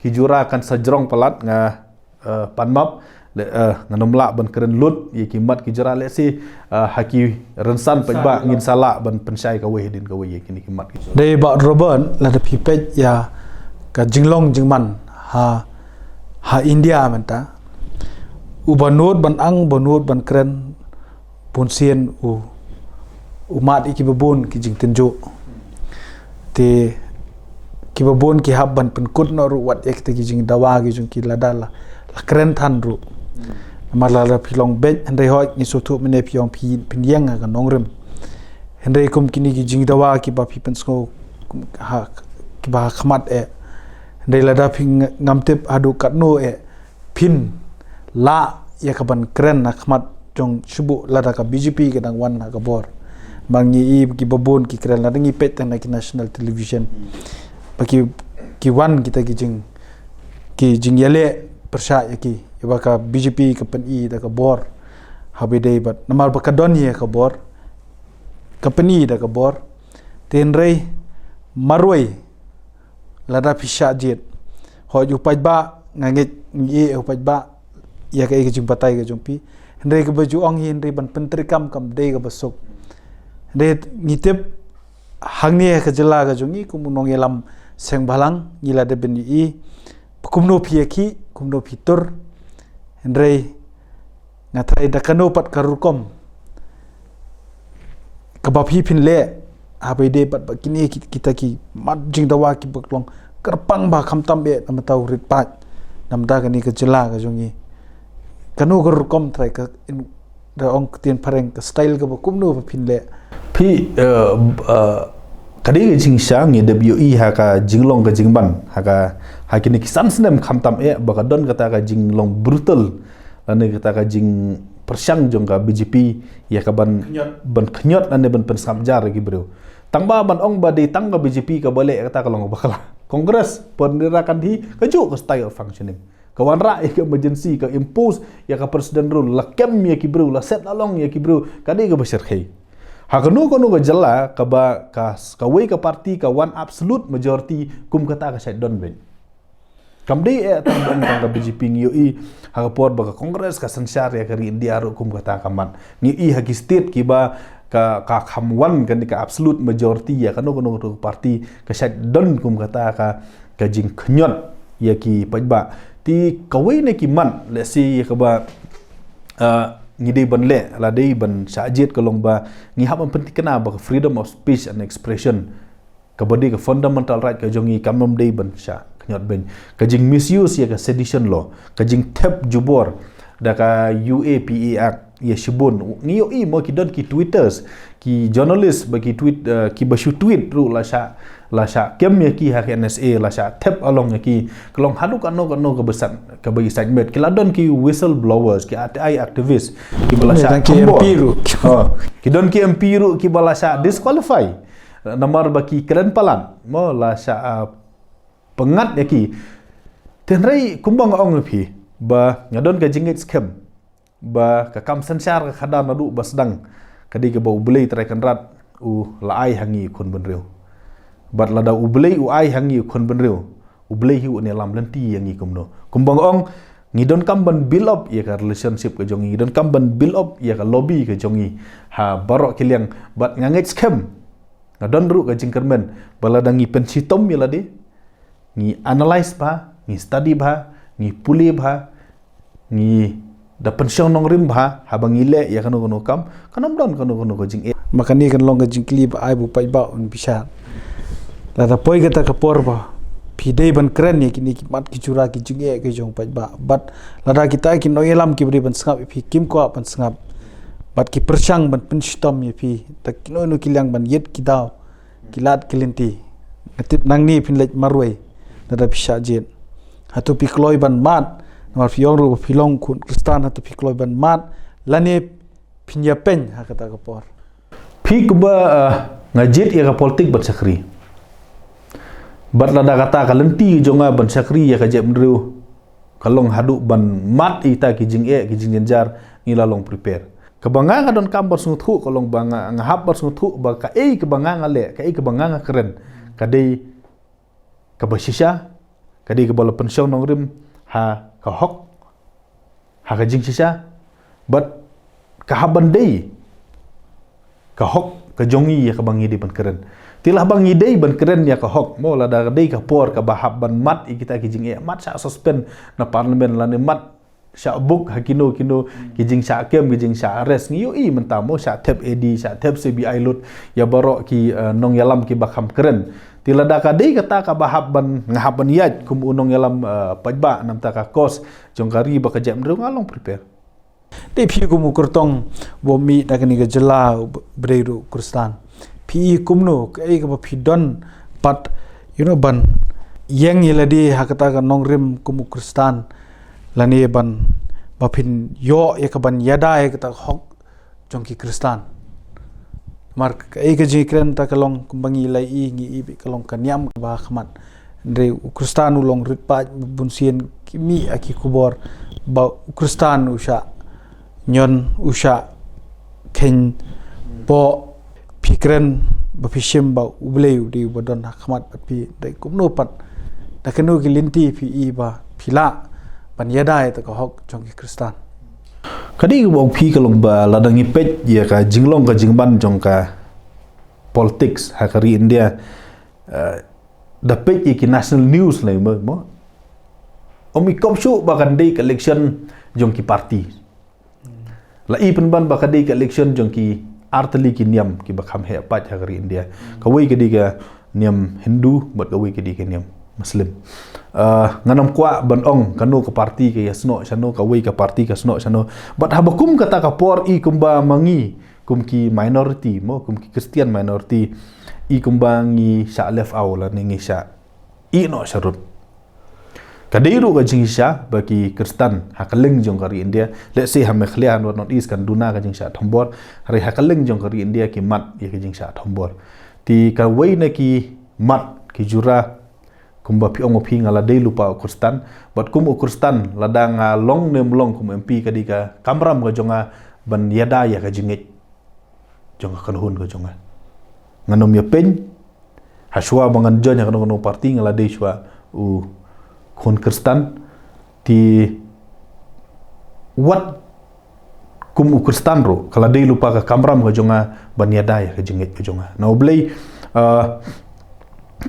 ki jura kan sa jrong palat, nga, eh, pan map, le, eh, ngan ym lah ban kren lut ïa ki mat ki jura, let's say, eh, ha ki rynsan paidbah ngin sa lah ban pynshai kawei hadien kawei ïa kine ki mat ki jura. Dei Bah Robert, lada phi peit ïa ka jinglong jingman ha, ha India mynta, uba nud ban ang, uba nud ban kren, bun sien u, u mad ïa kiba bun ki jingtynjuh. Te kiba bun ki hap ban pynkut noh ruh wat ïa kita ki jingdawa ki jong ki lada la, la kren than ruh. Namar lada phi long beit, hynrei hooid ngi sngewthuh mynne phi ong phi, phin ïeng ha ka nongrim. Hynrei kum kine ki jingdawa kiba phi pynsngew ha, kiba ha khmat eh, hynrei lada phi ng-, ngam tip haduh katno eh phin lah ïa ka ban kren ha khmat jong shuh lada ka B J P ka dang wan ha ka bor. Ba ngi i kiba bun ki kren lada ngi peit tang na ki national television, ba ki, ki wan kita ki jing, ki jingïaleh pyrshah ïa ki, ïa ba ka B J P ka pyni da ka bor. Haba dei bad namar ba ka don ïa ka bor, ka pyni da ka bor. Te hynrei marwei lada phi shah jied, hooid u paidbah, nga ngeit ngi ïeh u paidbah ïa kaei ka jingbatai ka jong phi. Hynrei kaba ju ong hi, hynrei ban pyntreikam kam dei kaba suk. Hynrei ngi tip hangne ha ka jylla ka jong ngi kum u nongïalam seng bhalang, ngi la dep ban ïohi ba kumno phi ïakhih, kumno phi tur. Hynrei nga tharai da kano pat ka rukom kaba phi phin leh, haba ïadei bad ba kine ki, kita ki mat jingdawa kiba long kyrpang bha khamtam eh na bynta u rit paid, na bynta kane ka jylla ka jong ngi. Kano ka rukom trai ka in, da ong ktien phareng ka style kaba kumno ba phin leh. Phi, eh, eh, ka dei ka jingshisha ngi dep ïohi ha ka jinglong ka jingman, ha ka, ha kine ki san snem khamtam eh ba ka don kata ka jinglong brutal lane kata ka jingpyrshang jong ka B J P ïa ka ban, khynñiot, ban khynñiot lane ban pynsngap jar ïa ki briew. Tang ba ban ong ba dei tang ka B J P kaba leh kata ka long bakla. Congress, Pradhan Indira Gandhi, kajuh ka style of functioning. Ka wanrah ïa ka emergency, ka impose ïa ka president rule, la kem ïa ki briew, la set la long ïa ki briew, ka dei kaba shyrkhei. Ha kano kano ka jylla kaba ka, kawei ka party ka wan absolute majority, kum kata ka shait don beit. Kam dei eh tang, tang, tang ka B J P, ngi ïohi ha ka por ba ka Congress ka synshar ïa ka ri India ruh kum kata ka mat. Ngi ïohi ha ki state kiba ka, ka kham wan kane ka absolute majority ïa kano kano ka party, ka shait don kum kata ka, ka jingkhynñiot ïa ki paidbah. Te kawei na ki mat, let's say, ïa kaba, ah, ngi dei ban leh, la dei ban shah jied ka long ba ngi hap ban pynthikna ba ka freedom of speech and expression, kaba dei ka fundamental right ka jong ngi, kam dei ban shah khynñiot beiñ. Ka jing misuse ïa ka Sedition Law, ka jingthep jubor da ka U A P A Act, ïa shibun. Ngi ïohi mo ki don ki tweeters, ki journalist ba ki tweet, eh, ki ba shu tweet ruh la shah, la shah kem ïa ki ha ki N S A, la shah thep along ïa ki. Ka long haduh kano kano ka ba sat, ka ba i sat met. Ki la don ki whistleblowers, ki R T I activist, ki ba la shah ki M P ruh. Oh, ki don ki M P ruh ki ba la shah disqualify. Namar ba ki kren palat mo, la shah, ah, pyngngad ïa ki. Te hynrei kumba nga ong ïa phi ba nga don ka jingngeit skhem ba ka kam synshar ka khadar naduh ba sdang ka dei kaba U Blei Trai Kynrad u la ai ha ngi khun bynriew. Bad lada U Blei u ai ha ngi khun bynriew, U Blei hi un ïalam lynti ïa ngi kumno. Kumba nga ong, ngi donkam ban build up ïa ka relationship ka jong ngi, ngi donkam ban build up ïa ka lobby ka jong ngi ha baroh ki liang. Bad nga ngeit skhem, nga don ruh ka jingkyrmen ba lada ngi pynshitom ïa lade, ngi analyse bha, ngi study bha, ngi pule bha, ngi da pynshong nongrim bha, haba ngi leh ïa kano kano kam, kan ym don kano kano ka jingeh. Ma kane kan long ka jingkylli ba ai ba u paidbah un bishar. Lada poi kata ka por ba phi dei ban kren ïa kine ki mat ki jura ki jingeh ki jong u paidbah. Bad lada kita ki nongïalam ki ba dei ban sngap ïa phi kim kwah ban sngap, bad ki pyrshang ban pynshitom ïa phi da kino kino ki liang ban ïit ki daw, ki lad ki lynti. Nga tip nangne phin leit marwei lada phi shah jied. Hato phi kloi ban mad? Namar phi ong ruh ba phi long khun Khristan, hato phi kloi ban mad lane phin ïa pyn ha kata ka por? Phi kumba, ah, nga jied ïa ka politik ban shakri. Bad lada kata ka lynti jong nga ban shakri ïa ka jaitbynriew ka long haduh ban mad ïa kita ki jingeh ki jingjynjar, ngi la long prepare. Kaba nga nga donkam ban sngewthuh ka long ba nga, nga hap ban sngewthuh ba kaei kaba nga nga leh, kaei kaba nga nga kren, ka dei kaba shisha, ka dei kaba la pynshong nongrim ha ka hok, ha ka jingshisha. Bad ka hap ban dei ka hok ka jong ngi ïa kaba ngi dei ban kren. Te la haba ngi dei ban kren ïa ka hok mo, lada ka dei ka por kaba hap ban mad ïa kita ki jingeh, mad shah suspend na parliament lane mad shah book ha kino kino ki jingshah kem, ki jingshah arrest. Ngi ïohi mynta mo, shah thep E D, shah thep C B I lut ïa baroh ki, eh, nongïalam kiba kham kren. Te lada ka dei kata kaba hap ban, nga hap ban ïaid kum u nongïalam, eh, paidbah namar ka cause jong ka ri bad ka jaitbynriew, nga long prepare. Dei phi kum u kyrtong ba mih na kane ka jylla, u briew ruh Khristan, phi i kumno, kaei kaba phi don pat, you know, ban ïeng ïa lade ha kata ka nongrim kum u Khristan, lane ban, ba phin ïoh ïa ka ban ïada ïa kata ka hok jong ki Khristan. Namar kaei ka jingkren ta ka long kumba ngi la i, ngi i beit ka long ka niam kaba ha khmat. Hynrei u Khristan u long rit paid, bunsien ki mih ha ki khubor ba u Khristan u shah ñion, u shah kheiñpoh. Phi kren ba phi shim ba U Blei u dei uba don ha khmat bad phi, hynrei kumno pat, da kano ki lynti phi i ba phi lah ban ïada ïa kata ka hok jong ki Khristan? Ka dei kaba ong phi ka long ba lada ngi peit ïa ka jinglong ka jingman jong ka politics ha ka ri India, eh, da peit ïa ki national news lei mo, mo, ym i kop shuh ba kan dei ka election jong ki party. La i pynban ba ka dei ka election jong ki artylli ki niam kiba kham heh paid ha ka ri India. Kawei ka dei ka niam Hindu bad kawei ka dei ka niam Muslim. Ah, ngan ym kwah ban ong kano ka party ka ïasnoh shano, kawei ka party ka snoh shano. Bad haba kum kata ka por, i kumba ma ngi kum ki minority mo, kum ki Christian minority, i kumba ngi shah left out lane ngi shah ïehnoh sharud. Ka dei ruh ka jingshisha ba ki Khristan ha kylleng jong ka ri India, let's say ha Meghalaya, ha North East kan duna ka jingshah thombor, hynrei ha kylleng jong ka ri India ki mad ïa ka jingshah thombor. Te kawei na ki mat ki jura, kumba phi ong ma phi, nga la dei lypa u Khristan, bad kum u Khristan lada nga long ne ym long kum M P, ka dei ka kamram ka jong nga ban ïada ïa ka jingngeit jong ka kynhun ka jong nga. Ngan ym ïapeiñ, hashwa ba ngan join ha kano kano party, nga la dei shuwa u khun Khristan. Te wat kum u Khristan ruh, ka la dei lypa ka kamram ka jong nga ban ïada ïa ka jingngeit ka jong nga. Na U Blei, ah,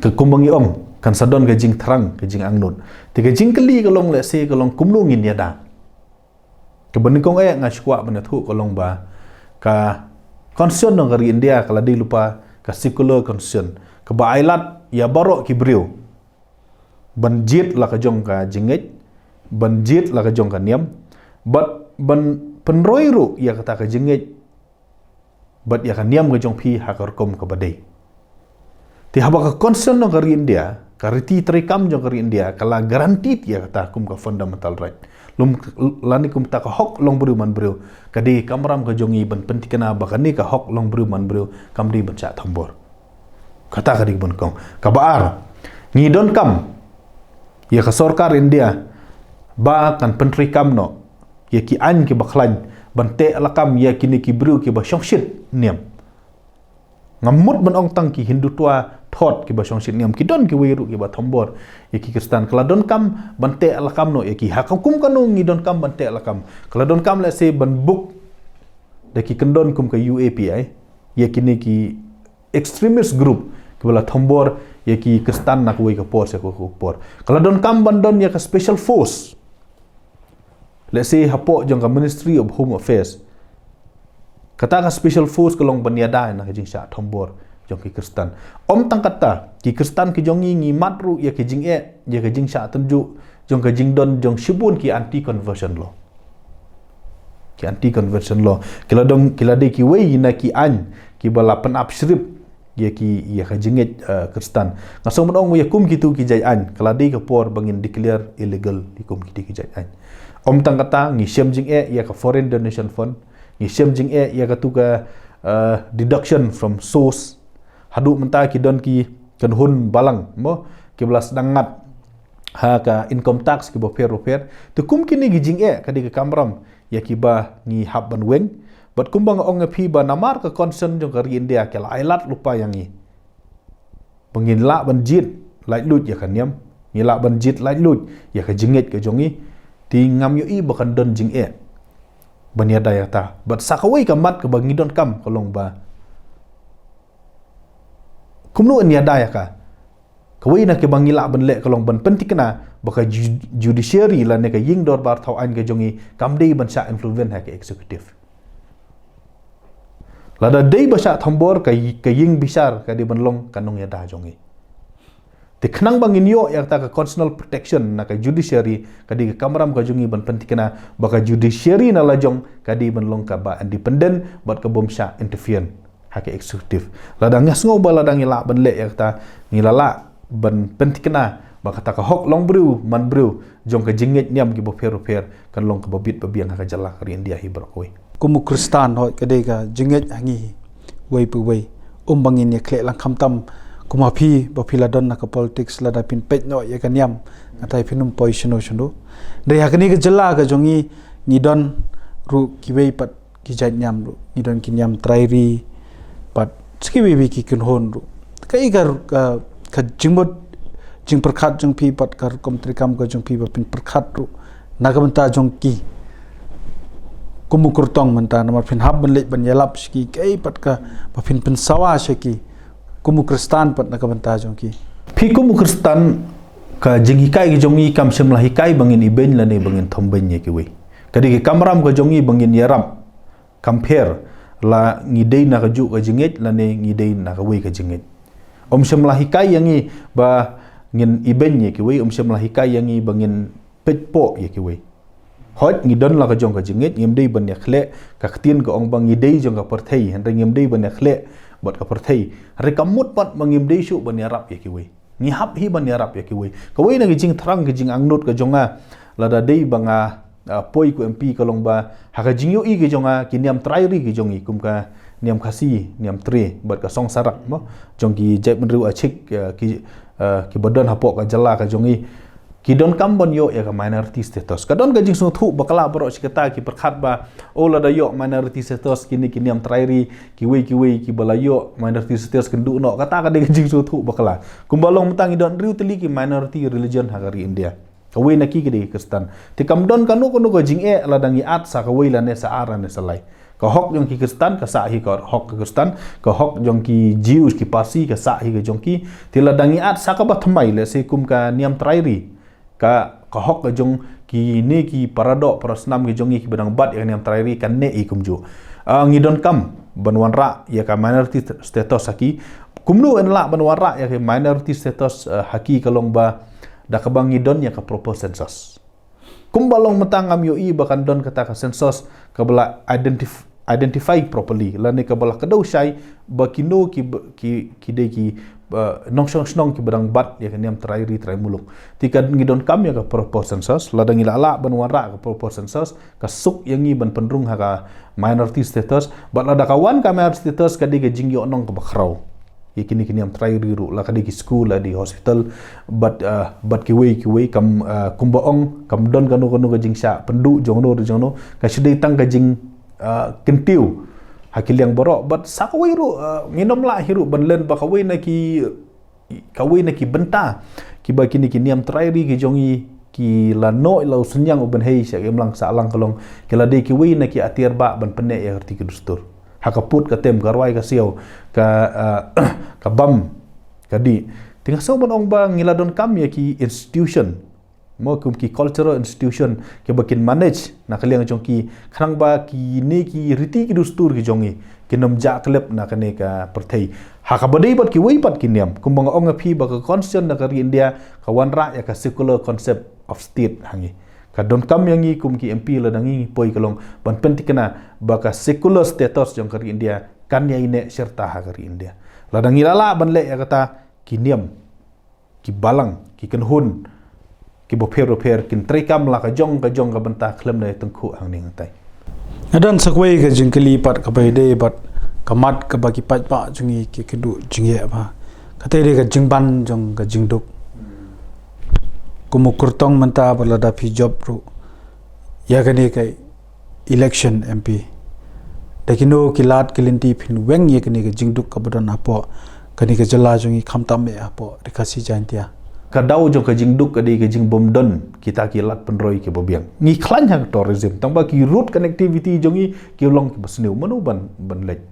ka kumba ngi ong, kan sa don ka jingthrang, ka jingangnud. Te ka jingkylli ka long, let's say, ka long kumno ngin ïada. Kaba nyngkong eh nga sngewkwah ban ïathuh ka long ba ka constitution jong ka ri India ka la dei lypa ka secular constitution, kaba ailad ïa baroh ki briew ban jied la ka jong ka jingngeit, ban jied la ka jong ka niam, bad ban pynroi ruh ïa kata ka jingngeit bad ïa ka niam ka jong phi ha ka rukom kaba dei. Te haba ka constitution jong ka ri India, ka riti treikam jong ka ri India, ka la guaranteed ïa kata kum ka fundamental right. Lum lane kum kata ka hok long briew man briew, ka dei ka kamram ka jong ngi ban pynthikna ba kane ka hok long briew man briew kam dei ban shah thombor. Kata ka dei ban kong. Kaba ar, ngi donkam ïa ka sorkar India ba kan pyntreikam noh ïa ki aiñ kiba khlaiñ ban teh lakam ïa kine ki briew kiba shongshit niam. Ngam mut ban ong tang ki Hindutva thot kiba shongshit niam, ki don kiwei ruh kiba thombor ïa ki Khristan. Ka la donkam ban teh lakam noh ïa ki. Ha ka kum kano ngi donkam ban teh lakam? Ka la donkam lehse ban buk da ki kyndon kum ka U A P I ïa kine ki extremist group kiba la thombor ïa ki Khristan na kawei ka por sha kawei ka por. Ka la donkam ban don ïa ka special force, lehse hapoh jong ka Ministry of Home Affairs. Kata ka special force ka long ban ïada na ka jingshah thombor jong ki Khristan. Ym tang kata, ki Khristan ki jong ngi, ngi mad ruh ïa ka jingeh ïa ka jingshah tynjuh jong ka jingdon jong shibun ki anti conversion law. Ki anti conversion law ki la dei, ki la dei kiwei na ki aiñ kiba la pynap shrip ïa ki, ïa ka jingngeit, eh, Khristan. Nga sngew ban ong ïa kum kitu ki jait aiñ, ka la dei ka por ba ngin declare illegal ïa kum kitu ki jait aiñ. Ym tang kata, ngi shem jingeh ïa ka foreign donation fund, ngi shem jingeh ïa katu ka, eh, deduction from source. Haduh mynta ki don ki kynhun balang mo kiba la sdang ngat ha ka income tax kiba pher ba pher. Te kum kine ki jingeh ka dei ka kamram ïa kiba ngi hap ban weng. Bad kumba nga ong ïa phi ba namar ka constitution jong ka ri India ka la ai lad lypa ïa ngi ba ngin lah ban jied laitluid ïa ka niam, ngi lah ban jied laitluid ïa ka jingngeit ka jong ngi. Te ngam ïohi ba kan don jingeh ban ïada ïa kata. Bad sa kawei ka mat kaba ngi donkam ka long ba kumno yn ïada ïa ka. Kawei na kiba ngi lah ban leh ka long ban pynthikna ba ka ju-, judiciary lane ka ïing dorbar thaw aiñ ka jong ngi kam dei ban shah influence ha ka executive. Lada dei ba shah thombor ka, ka ïing bishar ka dei ban long ka nongïada jong ngi. Te khnang ba ngin ïoh ïa kata ka constitutional protection na ka judiciary, ka dei ka kamram ka jong ngi ban pynthikna ba ka judiciary na la jong ka dei ban long kaba independent bad ka bym shah interfere ha ka executive. Lada nga sngew ba lada ngi lah ban leh ïa kata, ngi la lah ban pynthikna ba kata ka hok long briew man briew jong ka jingngeit niam kiba pher ba pher kan long kaba bit ba biang ha ka jylla ka ri India hi baroh kawei. Kum u Khristan hoi ka dei ka jingngeit ha ngi hi wei pa wei. Um ba ngin ïa khleh lang khamtam kum ha phi ba phi la don na ka politics, lada phin peit noh ïa ka niam, nga tai phin ym poi shano shano. Hynrei ha kane ka jylla ka jong ngi, ngi don ruh kiwei pat ki jait niam ruh, ngi don ki niam trai ri pat sa kiwei wei ki kynhun ruh. Kaei ka, ka, ka jingmut jingpyrkhat jong phi pat ka rukom treikam ka jong phi ba phin pyrkhat ruh na ka bynta jong ki kum u kyrtong mynta, namar phin hap ban leit ban ïalap sha ki, kaei pat kaba phin pynsawa sha ki kum u Khristan pat na ka bynta jong ki? Phi kum u Khristan, ka jinghikai ka jong ngi kam shym la hikai ba ngin ibeiñ lane ba ngin thombeiñ ïa kiwei. Ka dei ka kamram ka jong ngi ba ngin ïarap, kam pher la ngi dei na kajuh ka jingngeit lane ngi dei na kawei ka jingngeit. Ym shym la hikai ïa ngi ba ngin ibeiñ ïa kiwei, ym shym la hikai ïa ngi ba ngin peit poh ïa kiwei. Hooid, ngi don la ka jong ka jingngeit, ngim dei ban ïa khleh. Ka ktien ka ong ba ngi dei jong ka pyrthei, hynrei ngim dei ban ïa khleh bad ka pyrthei, hynrei kam mut pat ba ngim dei shuh ban ïarap ïa kiwei. Ngi hap hi ban ïarap ïa kiwei. Kawei na ka jingthrang, ka jingangnud ka jong nga lada dei ba nga, ah, poi kum u M P ka long ba ha ka jingïohi ka jong nga, ki niam trai ri ki jong ngi kum ka niam Khasi, niam Tre bad ka Song Sarak mo, jong ki jaitbynriew Achik, ah, ki, ah, kiba don hapoh ka jylla ka jong ngi, ki donkam ban ïoh ïa ka minority status. Ka don ka jingsngewthuh bakla baroh shi katta, ki pyrkhat ba, oh, lada ïoh minority status kine ki niam trai ri, kiwei kiwei kiba la ïoh minority status kin duh noh. Kata ka dei ka jingsngewthuh bakla. Kumba long mynta ngi don hynriew tylli ki minority religion ha ka ri India. Kawei na ki ka dei ka Khristan. Te kam don kano kano ka jingeh lada ngi ïaid sa kawei lane sa ar lane sa lai. Ka hok jong ki Khristan ka sah hi ka hok ka Khristan, ka hok jong ki Jews, ki Parsi, ka sah hi ka jong ki. Te lada ngi ïaid sa kaba thymmai, lehse kum ka niam trai ri, ka, ka hok ka jong kine ki paradoh parasnam ki jong ngi kiba dang bat ïa ka niam trai ri kan neh hi kumjuh. Ah, ngi donkam ban wanrah ïa ka minority st-, status ha ki. Kumno yn lah ban wanrah ïa ka minority status, ah, ha ki? Ka long ba da kaba ngi don ïa ka proper census. Kumba long mynta ngam ïohi ba kan don kata ka census kaba la identif- identify properly lane kaba la kdew shai ba kino ki ba- ki ki dei ki ba nongshong shnong kiba dang bat ïa ka niam trai ri trai muluk. Te ka ngi donkam ïa ka proper census, lada ngi la lah ban wanrah ka proper census ka suk ïa ngi ban pynrung ha ka minority status, bad lada ka wan ka minority status ka dei ka jingïohnong kaba khraw ïa kine ki niam trai ri ruh, la ka dei ki skul, la dei hospital bad ah, bad kiwei kiwei kam ah, kumba ong kam don kano kano ka jingshah pynduh jong no jong no, ka shu dei tang ka jing ah, kyntiew ha ki liang baroh. Bad sa kawei ruh ah, ngin ym lah hi ruh ban len ba kawei na ki kawei na ki bynta kiba kine ki niam trai ri ki jong ngi ki la noh la u synñiang u bynhei sha ki imlang sahlang ka long ki la dei kiwei na ki atiar bah ban pynneh ïa ka riti ki dustur. Ha ka put ka tem, ka rwai ka siaw, ka ah, ka bam ka dih. Te nga sngew ban ong ba ngi la donkam ïa ki institution mo, kum ki cultural institution kiba kin manage na ka liang jong ki, khnang ba kine ki riti ki dustur ki jong ngi kin ym jah klep na kane ka pyrthei. Ha kaba dei bad kiwei pat ki niam, kumba nga ong ïa phi ba ka constitution na ka ri India ka wanrah ïa ka secular concept of state ha ngi. Ka donkam ïa ngi kum ki M P lada ngi poi ka long ban pynthikna ba ka secular status jong ka ri India kan ïai neh shirta ha ka ri India. Lada ngi la lah ban leh ïa kata, ki niam, ki balang, ki kynhun kiba pher ba pher kin treikam la ka jong ka jong ka bynta khlem da tyngkhuh hangne hangtai. Nga don sa kawei ka jingkylli pat kaba ïadei bad ka mat kaba ki paidbah jong ngi ki kynduh jingeh bha. Kata ïadei ka jingban jong ka jingduk. Kum u kyrtong mynta ba lada phi jop ruh ïa kane ka election M P, da kino ki lad ki lynti phin weng ïa kane ka jingduk kaba don hapoh kane ka jylla jong ngi khamtam eh hapoh Ri Khasi Jaiñtia? Ka daw jong ka jingduk ka dei ka jingbym don kita ki lad pynroi kiba biang. Ngi khlaiñ ha ka tourism, tang ba ki road connectivity jong ngi ki long kiba sniew, mano ban ban leit?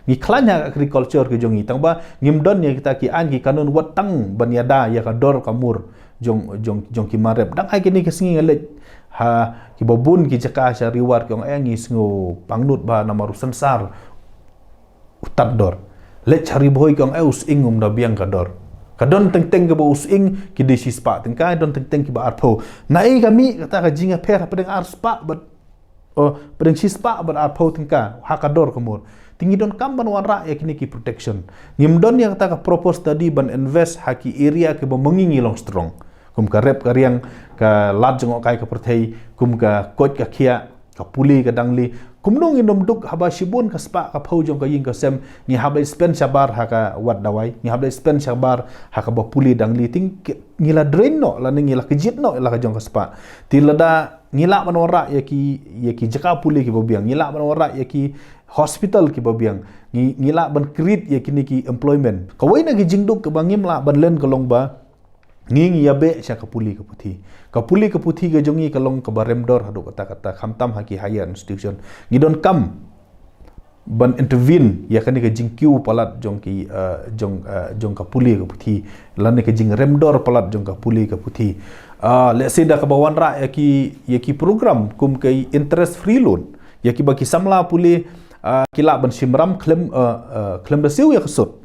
Ngi khlaiñ ha ka agriculture ka jong ngi, tang ba ngim don ïa kita ki aiñ ki kanun wat tang ban ïada ïa ka dor ka mur jong jong jong ki mar rep. Dang ai kine ki sngi nga leit ha kiba bun ki jaka sha Ri War, ki ong eh ngi sngew pangnud bha namar u synsar u tad dor. Leit sha Ri Bhoi, ki ong eh u sying um da biang ka dor. Ka don teng teng kiba u sying ki dei shispah tyngka, don teng teng kiba arphew. Naei ka mih kata ka jingïapher hapdeng arspah bad Oh, pdeng shispah bad arphew tyngka ha ka dor ka mur. Te ngi donkam ban wanrah ïa kine ki protection. Ngim don ïa kata ka proper study ban invest ha ki area kiba ma ngi ngi long strong, kum ka rep ka riang, ka lad jngohkai ka pyrthei, kum ka koit ka khiah, ka pule ka dangli. Kumno ngin ym duk haba shibun ka spah ka phew jong ka ïing ka sem ngi hap leit spend shabar ha ka wad dawai, ngi hap leit spend shabar ha kaba pule dangli? Te ngi la drain noh lane ngi la kjit noh la ka jong ka spah. Te lada ngi lah ban wanrah ïa ki ïa ki jaka pule kiba biang, ngi lah ban wanrah ïa ki hospital kiba biang, ngi ngi lah ban create ïa kine ki employment. Kawei na ki jingduk kaba ngim lah ban len ka long ba ngi ngi ïabeh sha ka pule ka puthi. Ka pule ka puthi ka jong ngi ka long kaba rem dor haduh katta katta, khamtam ha ki higher institution. Ngi donkam ban intervene ïa kane ka jingkiew palat jong ki, eh, jong, eh, jong ka pule ka puthi, lane ka jingrem dor palat jong ka pule ka puthi. Ah, lehse da kaba wanrah ïa ki ïa ki program kum ka interest free loan ïa kiba ki samla pule, ah, ki lah ban shim ram khlem, eh, eh, khlem da siew ïa ka sut.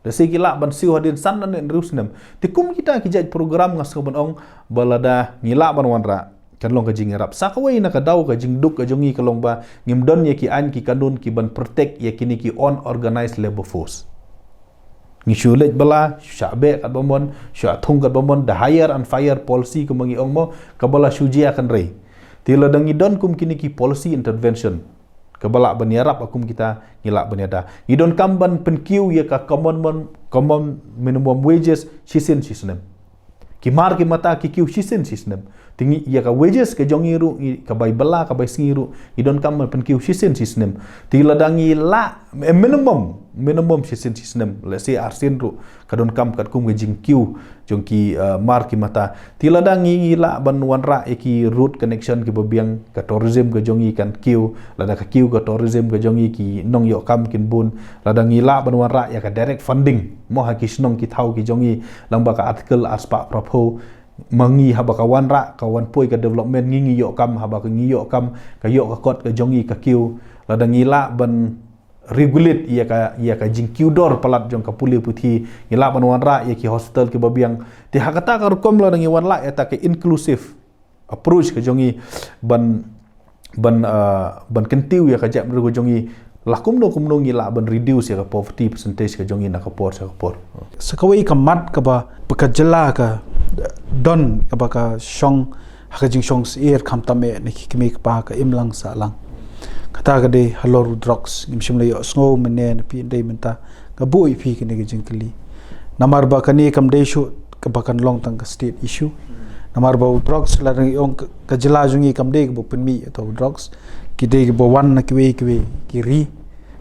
Lehse ki lah ban siew hadien san lane hynriew snem. Te kum kita ki jait program nga sngew ban ong ba lada ngi lah ban wanrah, kan long ka jingïarap. Sa kawei na ka daw ka jingduk ka jong ngi ka long ba ngim don ïa ki aiñ ki kanun ki ban protect ïa kine ki unorganized labor force. Ngi shu leit bylla, shu shah beh katba mon, shu shah thung katba mon, the hire and fire policy kumba ngi ong mo, kaba la shu jia kynrei. Te lada ngi don kum kine ki policy intervention kaba lah ban ïarap ha kum kita, ngi lah ban ïada. Ngi donkam ban pynkiew ïa ka common mon, common minimum wages shisien shisnem. Ki mar ki mata ki kiew shisien shisnem. Te ngi ïa ka wages ka jong ngi ruh, ngi ka bai bylla, ka bai sngi ruh, ngi donkam ban pynkiew shisien shisnem. Te lada ngi lah, eh, minimum, minimum shisien shisnem, lehse arsien ruh ka donkam katkum ka jingkiew jong ki, eh, mar ki mata. Te lada ngi, ngi lah ban wanrah ïa ki road connection kiba biang, ka tourism ka jong ngi kan kiew, lada ka kiew ka tourism ka jong ngi ki nongïoh kam kin bun, lada ngi lah ban wanrah ïa ka direct funding mo ha ki shnong ki thaw ki jong ngi, lang ba ka Article arspah phraphew ma ngi haba ka wanrah, ka wan poi ka development, ngi ngi ïoh kam, haba ka ngi ïoh kam, ka ïoh ka kot ka jong ngi ka kiew. Lada ngi lah ban regulate ïa ka, ïa ka jingkiew dor palat jong ka pule puthi, ngi lah ban wanrah ïa ki hospital kiba biang. Te ha kata ka rukom lada ngi wanrah ïa kata ka inclusive approach ka jong ngi ban ban uh, ban kyntiew ïa ka jaitbynriew ka jong ngi la kumno kumno ngi lah ban reduce ïa ka poverty percentage ka jong ngi na ka por sha ka por. Sa kawei ka mat kaba ka jylla ka don kaba ka shong ha ka jingshong syier khamtam eh na ki kmie kpa ka imlang sahlang. Kata ka dei halor u drugs, ngim shym la ïohsngew mynne na phi, dei mynta nga buh ïa phi kane ka jingkylli. Namar ba kane kam dei shuh kaba kan long tang ka state issue. Namar ba u drugs la dang ong ka, ka jylla jong ngi kam dei kaba pynmih ïa u drugs. Ki dei kaba wan na kiwei kiwei ki ri,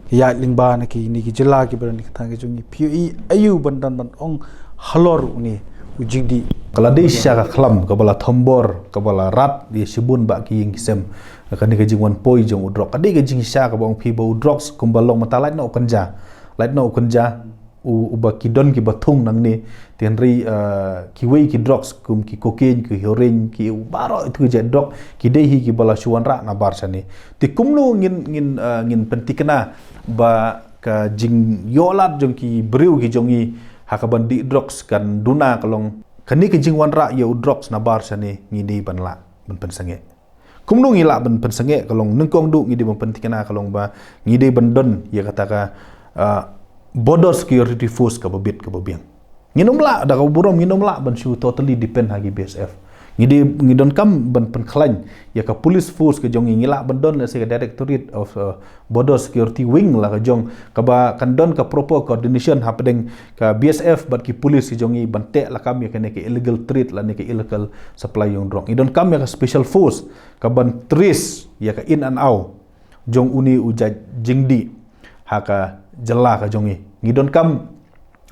ki ïaid lyngba na kine ki jylla kiba don kata ka jong ngi. Phi ïohi aïu ban don ban ong halor une u jingdih? Ka la dei shisha ka khlam kaba la thombor, kaba la rat ïa shibun bah ki ïing ki sem. Kane ka jingwan poi jong u drug ka dei ka jingshisha kaba ong phi ba u drugs kumba long mynta lait na u kynja, lait na u kynja u, uba ki don kiba thung nangne. Te hynrei uh, kiwei ki drugs kum ki cocaine, ki heroin, ki baroh itu ki jait drug ki dei hi kiba la shu wanrah nabar shane. Te kumno ngin ngin uh, ngin pynthikna ba ka jingïohlad jong ki briew ki jong ngi ha ka ban dih drugs kan duna ka long kane ka jingwanrah ïa u drugs nabar shane ngi dei ban lah ban pynsangeh. Kumno ngi lah ban pynsangeh ka long, nyngkong duh ngi dei ban pynthikna ka long ba ngi dei ban don ïa kata ka uh, border security force kaba bit kaba biang. Ngin ym lah, da ka burom ngin ym lah ban shu totally depend ha ki B S F. Ngi dei, ngi donkam ban pynkhlaiñ ïa ka police force ka jong ngi, ngi lah ban don lehse ka Directorate of uh, Border Security Wing la ka jong, kaba kan don ka proper coordination hapdeng ka B S F bad ki police ki jong ngi ban teh lakam ïa kane ka illegal trade lane ka illegal supply jong drug. Ngi donkam ïa ka special force kaban trace ïa ka in and out jong une u jait jingdih ha ka jylla ka jong ngi. Ngi donkam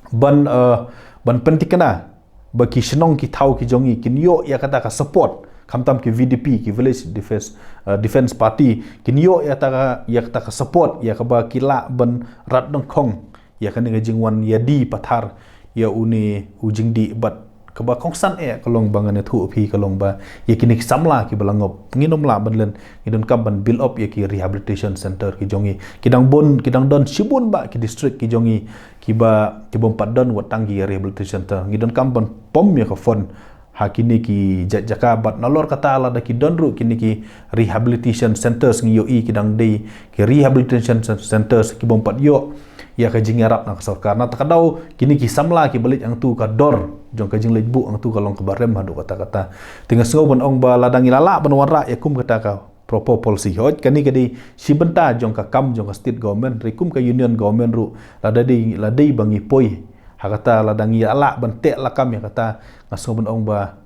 ban uh, ban pynthikna ba ki shnong ki thaw ki jong ngi kin ïoh ïa kata ka support, khamtam ki V D P, ki Village Defense uh, Defense Party, kin ïoh ïa kata ka, ïa kata ka support ïa kaba ki lah ban rat nyngkong ïa kane ka jingwan ïa die pathar ïa une u jingdih. Bad kaba kongsan eh ka long ba ngan ïathuh phi ka long ba ïa kine ki samla kiba la ngop, ngin ym lah ban len, ngi donkam ban build up ïa ki rehabilitation center ki jong ngi. Ki dang bun, ki dang don shibun bah ki district ki jong ngi kiba, kiba ym pat don wat tang ki rehabilitation center. Ngi donkam ban pom ïa ka fund ha kine ki jait jaka bad nalor kata lada ki don ruh kine ki rehabilitation centers, ngi ïohi ki dang dei ki rehabilitation cen-, centers kiba ym pat ïoh ïa ka jingïarap na ka sorkar. Na kata ka daw kine ki samla kiba leit hangtu, ka dor jong ka jingleit buh hangtu ka long kaba rem haduh katta katta. Te nga sngew ban ong ba lada ngi la lah ban wanrah ïa kum kata ka proper policy. Hooid, kane ka dei shi bynta jong ka kam jong ka state government, hynrei kum ka union government ruh lada dei, la dei ba ngi poi ha kata, lada ngi lah ban teh lakam ïa kata, nga sngew ban ong ba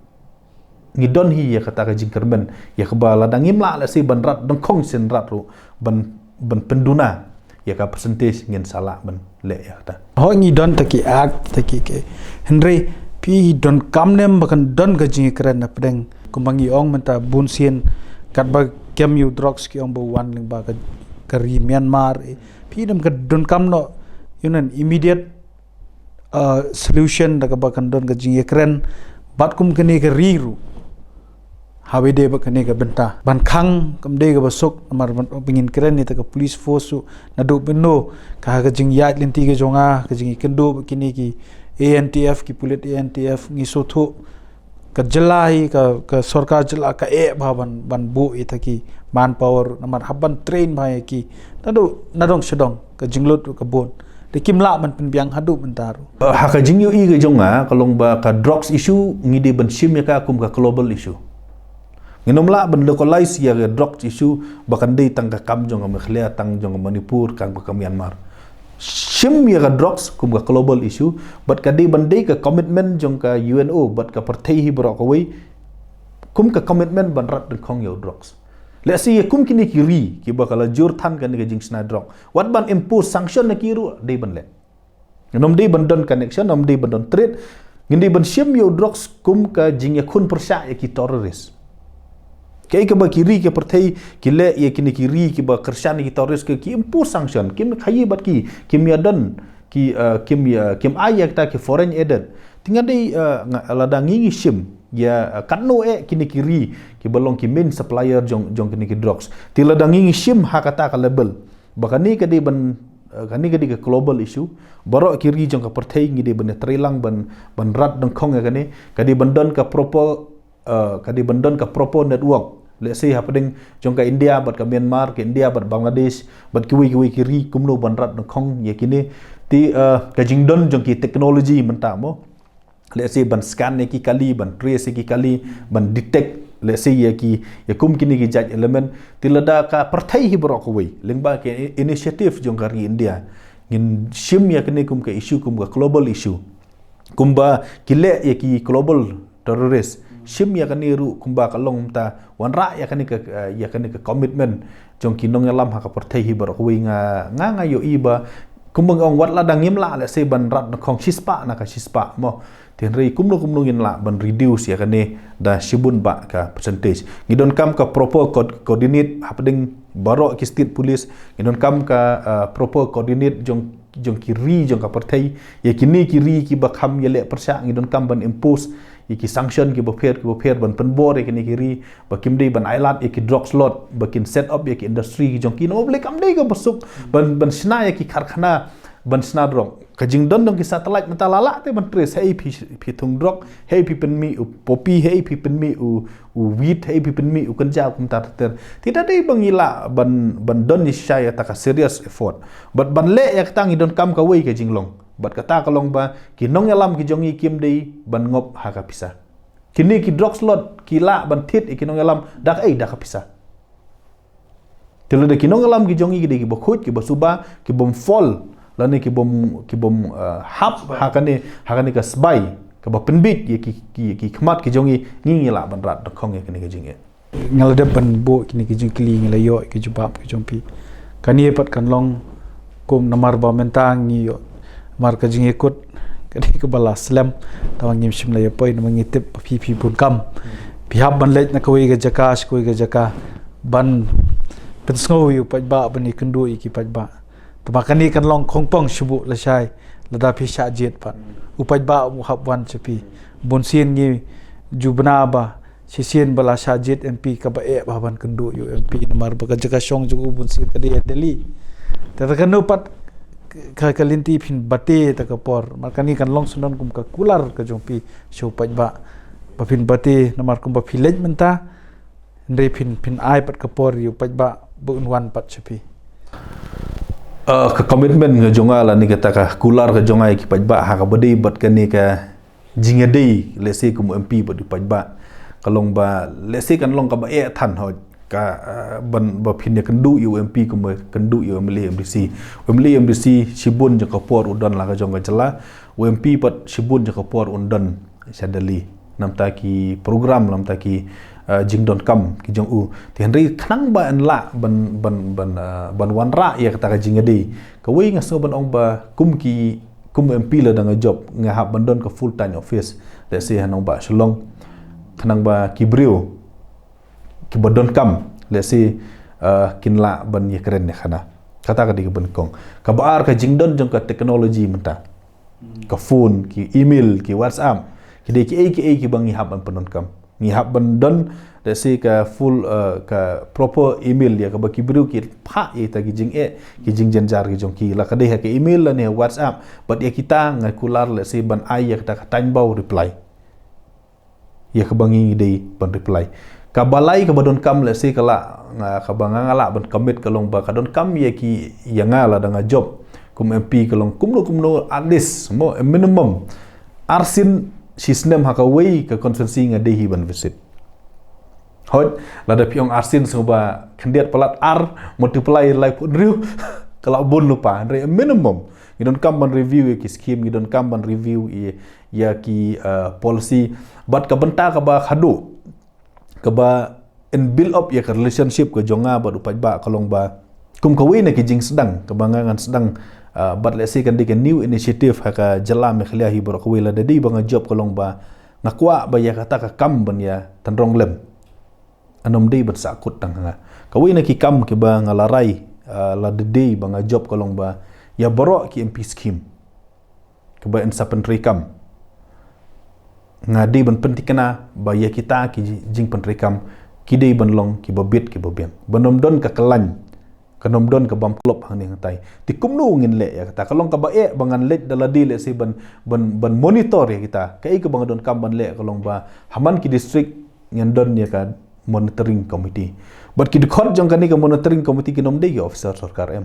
ngi don hi ïa kata ka jingkyrmen ïa kaba lada ngim lah lehse ban rat nyngkong sien rat ruh ban, ban pynduna ïa ka percentage, ngin sa lah ban leh ïa kata. Hooid, ngi don ta ki act, ta ki, ki, hynrei phi donkam ne em ba kan don ka jingïakren na pdeng, kumba ngi ong mynta bun sien katba kem ïa u drugs ki ong ba u wan lyngba ka, ka ri Myanmar. Eh, phi ne em ka donkam noh, you know, immediate uh, solution da kaba kan don ka jingïakren bad kum kane ka ri ruh ha kaba ïadei bad kane ka bynta. Ban khang kam dei kaba suk, namar ban, ban ngin kren ïa kata ka police force ruh naduh mynno, ka, ka jingïaid lynti ka jong nga, ka jingïakynduh bad kine ki A N T F, ki pulit A N T F, ngi sngewthuh ka jylla hi, ka, ka sorkar jylla ka eh bha ban, ban buh ïa kata ki manpower, namar hap ban train bha ïa ki naduh nadong shadong, ka jinglut ruh ka bun. Te kim lah ban pynbiang haduh mynta ruh. Ha ka jingïohi ka jong nga ka long ba ka drugs issue ngi dei ban shim ïa ka kum ka global issue. Ngin ym lah ban localize ïa ka drugs issue ba kan dei tang ka kam jong ka Meghalaya, tang jong ka Manipur, tang ka Myanmar. Shim ïa ka drugs kum ka global issue, bad ka dei ban dei ka commitment jong ka U N O bad ka pyrthei hi baroh kawei kum ka commitment ban rat nyngkong ïa u drugs. Lehse ïa kum kine ki ri kiba ka la jur than kane ka jingshna drug, wat ban impose sanction na ki ruh dei ban leh. Ngin ym dei ban don connection, ngin ym dei ban don trade. Ngin dei ban shim ïa u drugs kum ka jingïakhun pyrshah ïa ki terrorist. Kaei kaba ki ri ki pyrthei ki leh ïa kine ki ri kiba kyrshan ïa ki terrorist, ki, ki impose sanction, kim khaïi bad ki, kim ïa don ki, uh, kim ïa, kim ai ïa kata ki foreign aid. Te nga dei, uh, nga, lada ngi ngi shim ïa, uh, katno eh kine ki ri kiba long ki main supplier jong, jong kine ki drugs. Te lada ngi ngi shim ha kata ka level ba kane ka dei ban, uh, kane ka dei ka global issue. Baroh ki ri jong ka pyrthei ngi dei ban ïatreilang ban, ban rat nyngkong ïa kane. Ka dei ban don ka proper uh, ka dei ban don ka proper network. Let's say hapdeng jong ka India bad ka Myanmar, ka India bad Bangladesh, bad kiwei kiwei ki ri, kumno ban rat nyngkong ïa kine. Te uh, ka jingdon jong ki technology mynta mo, let's say ban scan ïa ki kali, ban trace ïa ki kali, ban detect, let's say ïa ki, ïa kum kine ki jait element. Te lada ka pyrthei hi baroh kawei lyngba ka initiative jong ka ri India, ngin shim ïa kane kum ka issue, kum ka global issue, kumba ki leh ïa ki global terrorist, shim ïa kane ruh kumba ka long mynta, wanrah ïa kane ka, uh, ïa kane ka commitment jong ki nongïalam ha ka pyrthei hi baroh kawei. Nga, nga, nga ïohi ba kumba nga ong, wat lada ngim lah, let's say, ban rat nyngkong shispah na ka shispah mo, te hynrei kumno kumno ngin lah ban reduce ïa kane da shibun bah ka percentage. Ngi donkam ka proper co-, coordinate hapdeng baroh ki state police, ngi donkam ka, uh, proper coordinate jong, jong ki ri jong ka pyrthei. Ïa kine ki ri kiba kham ïaleh pyrshah, ngi donkam ban impose ïa ki sanction kiba pher kiba pher, ban pynbor ïa kine ki ri ba kim dei ban ailad ïa ki drugs lord, ba kin set up ïa ki industry ki jong ki. Namar balei? Kam dei kaba suk ban, ban shna ïa ki karkhana ban shna drug. Ka jingdon jong ki satellite mynta la lah te ban trace, hei phi, phi thung drug, hei phi pynmih u poppy, hei phi pynmih u, u weed, hei phi pynmih u ganja, kumta ter ter. Te da dei ba ngi lah ban, ban don ïa shisha ïa kata ka serious effort. Bad ban leh ïa kata ngi donkam kawei ka jinglong. Bad kata ka long ba ki nongïalam ki jong ngi kim dei ban ngop ha ka pisa. Kine ki drugs lord ki lah ban thied ïa ki nongïalam da kaei? Da ka pisa. Te lada ki nongïalam ki jong ngi ki dei kiba khuid, kiba suba, kibym fall, lane kibym, kibym, uh, hap ha kane, ha kane ka sbai kaba pynbiej ïa ki, ki, ki khmat ki jong ngi, ngi, ngi lah ban rat nyngkong ïa kane ka jingeh. Nga la dep ban buh kine ki jingkylli, nga la ïoh ki jubab ki jong phi. Kane pat kan long kum namar ba mynta ngi ïoh, namar ka jingïakut ka dei kaba la slem, tangba ngim shym la ïa poi namar ngi tip ba phi, phi bun kam. Phi hap ban leit na kawei ka jaka sha kawei ka jaka ban pynsngew ïa u paidbah, ban ïakynduh ïa ki paidbah. Tangba kane kan long khongpong shibun lashai lada phi shah jied pat. U paidbah u hap wan sha phi. Bunsien ngi ju bna ba shisien ba la shah jied M P kaba eh ba ban kynduh ïa u M P namar ba ka jaka shong jong u bunsien ka dei ha Delhi. Te ta kano pat ka, ka lynti phin bate ta ka por. Namar kane kan long syndon kum ka kular ka jong phi sha u paidbah ba phin bate namar kumba phi leit mynta, hynrei phin, phin ai pat ka por ïa u paidbah ba un wan pat sha phi. Uh, ka commitment ka jong nga lane kata ka kular ka jong nga ïa ki paidbah ha kaba dei bad kane ka jingïadei, let's say, kum u M P bad u paidbah, ka long ba, let's say, kan long kaba eh than hoi ka, uh, ban ba phin ïakynduh ïa u M P kumba kynduh ïa u M L A M D C. U M L A M D C shibun jong ka por u don la ka jong ka jylla, u M P pat shibun jong ka por un don sha Delhi namar ki program, namar ki, uh, jingdonkam ki jong u. Te hynrei khnang ba yn lah ban, ban, ban, uh, ban wanrah ïa kata ka jingïadei, kawei nga sngew ban ong ba kum ki, kum M P lada nga jop, nga hap ban don ka full time office, let's say ha nongbah Shillong, khnang ba ki briew kiba donkam, let's say, uh, kin lah ban ïakren ïakhana. Kata ka dei kaba nyngkong. Kaba ar, ka jingdon jong ka technology mynta, ka phone, ki email, ki WhatsApp, ki dei kiei kiei kiba ngi hap ban pyndonkam. Ngi hap ban don, let's say, ka full, uh, ka proper email ïa kaba ki briew kin phah ïa kita ki jingeh, ki jingjynjar ki jong ki. La ka dei ha ka email lane ha WhatsApp. Bad ïa kita nga kular, let's say, ban ai ïa kata ka tang ba u reply ïa kaba ngi dei ban reply. Kaba lai kaba donkam, let's say, ka lah, nga, kaba nga, nga lah ban commit ka long ba ka donkam ïa ki, ïa nga lada nga jop kum M P, ka long kumno kumno, at least mo, a minimum arsien shisnem ha kawei ka constituency nga dei hi ban visit. Hoi, lada phi ong arsien, sngewbha khyndiat palat ar multiply laiphew hynriew, ka lah bun lypa. Hynrei a minimum ngi donkam ban review ïa ki scheme, ngi donkam ban review ïa, ïa ki, uh, policy. Bad ka bynta kaba khadduh kaba yn build up ïa ka relationship ka jong nga bad u paidbah ka long ba kum kawei na ki jingsdang kaba nga ngan sdang, uh, bad let's say kan dei ka new initiative ha ka jylla Meghalaya hi baroh kawei, lada dei ba nga jop, ka long ba nga kwah ba ïa kata ka kam ban ïa tynrong lem. Ym dei ban sahkut tang ha nga. Kawei na ki kam kiba nga la rai, uh, lada dei ba nga jop, ka long ba ïa baroh ki M P scheme kaba yn sa pyntreikam, nga dei ban pynthikna ba ïa kita ki jingpyntreikam ki dei ban long kiba bit kiba biang, ban ym don ka khlaiñ, kan ym don ka bam klop hangne hangtai. Te kumno ngin leh ïa kata? Ka long kaba eh ba ngan leit da lade, let's say, ban, ban, ban monitor ïa kita. Kaei kaba nga donkam ban leh ka long ba ha man ki district ngan don ïa ka monitoring committee. Bad ki dkhot jong kane ka monitoring committee kin ym dei ki officer sorkar em.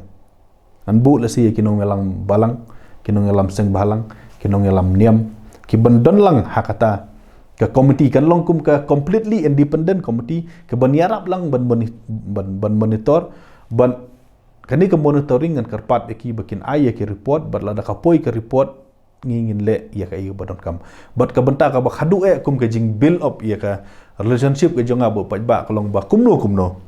Ngan buh lehse ïa ki nongïalam balang, ki nongïalam seng bhalang, ki nongïalam niam, ki ban don lang ha kata ka committee, kan long kum ka completely independent committee, ka ban ïarap lang ban moni-, ban, ban monitor, ban kane ka monitoring ngan kyrpad ïa ki ba kin ai ïa ki report, bad lada ka poi ka report, ngi ngin leh ïa ka ïa ba donkam. Bad ka bynta ka ba khadduh eh kum ka jing build up ïa ka relationship ka jong nga bad u paidbah ka long ba kumno kumno,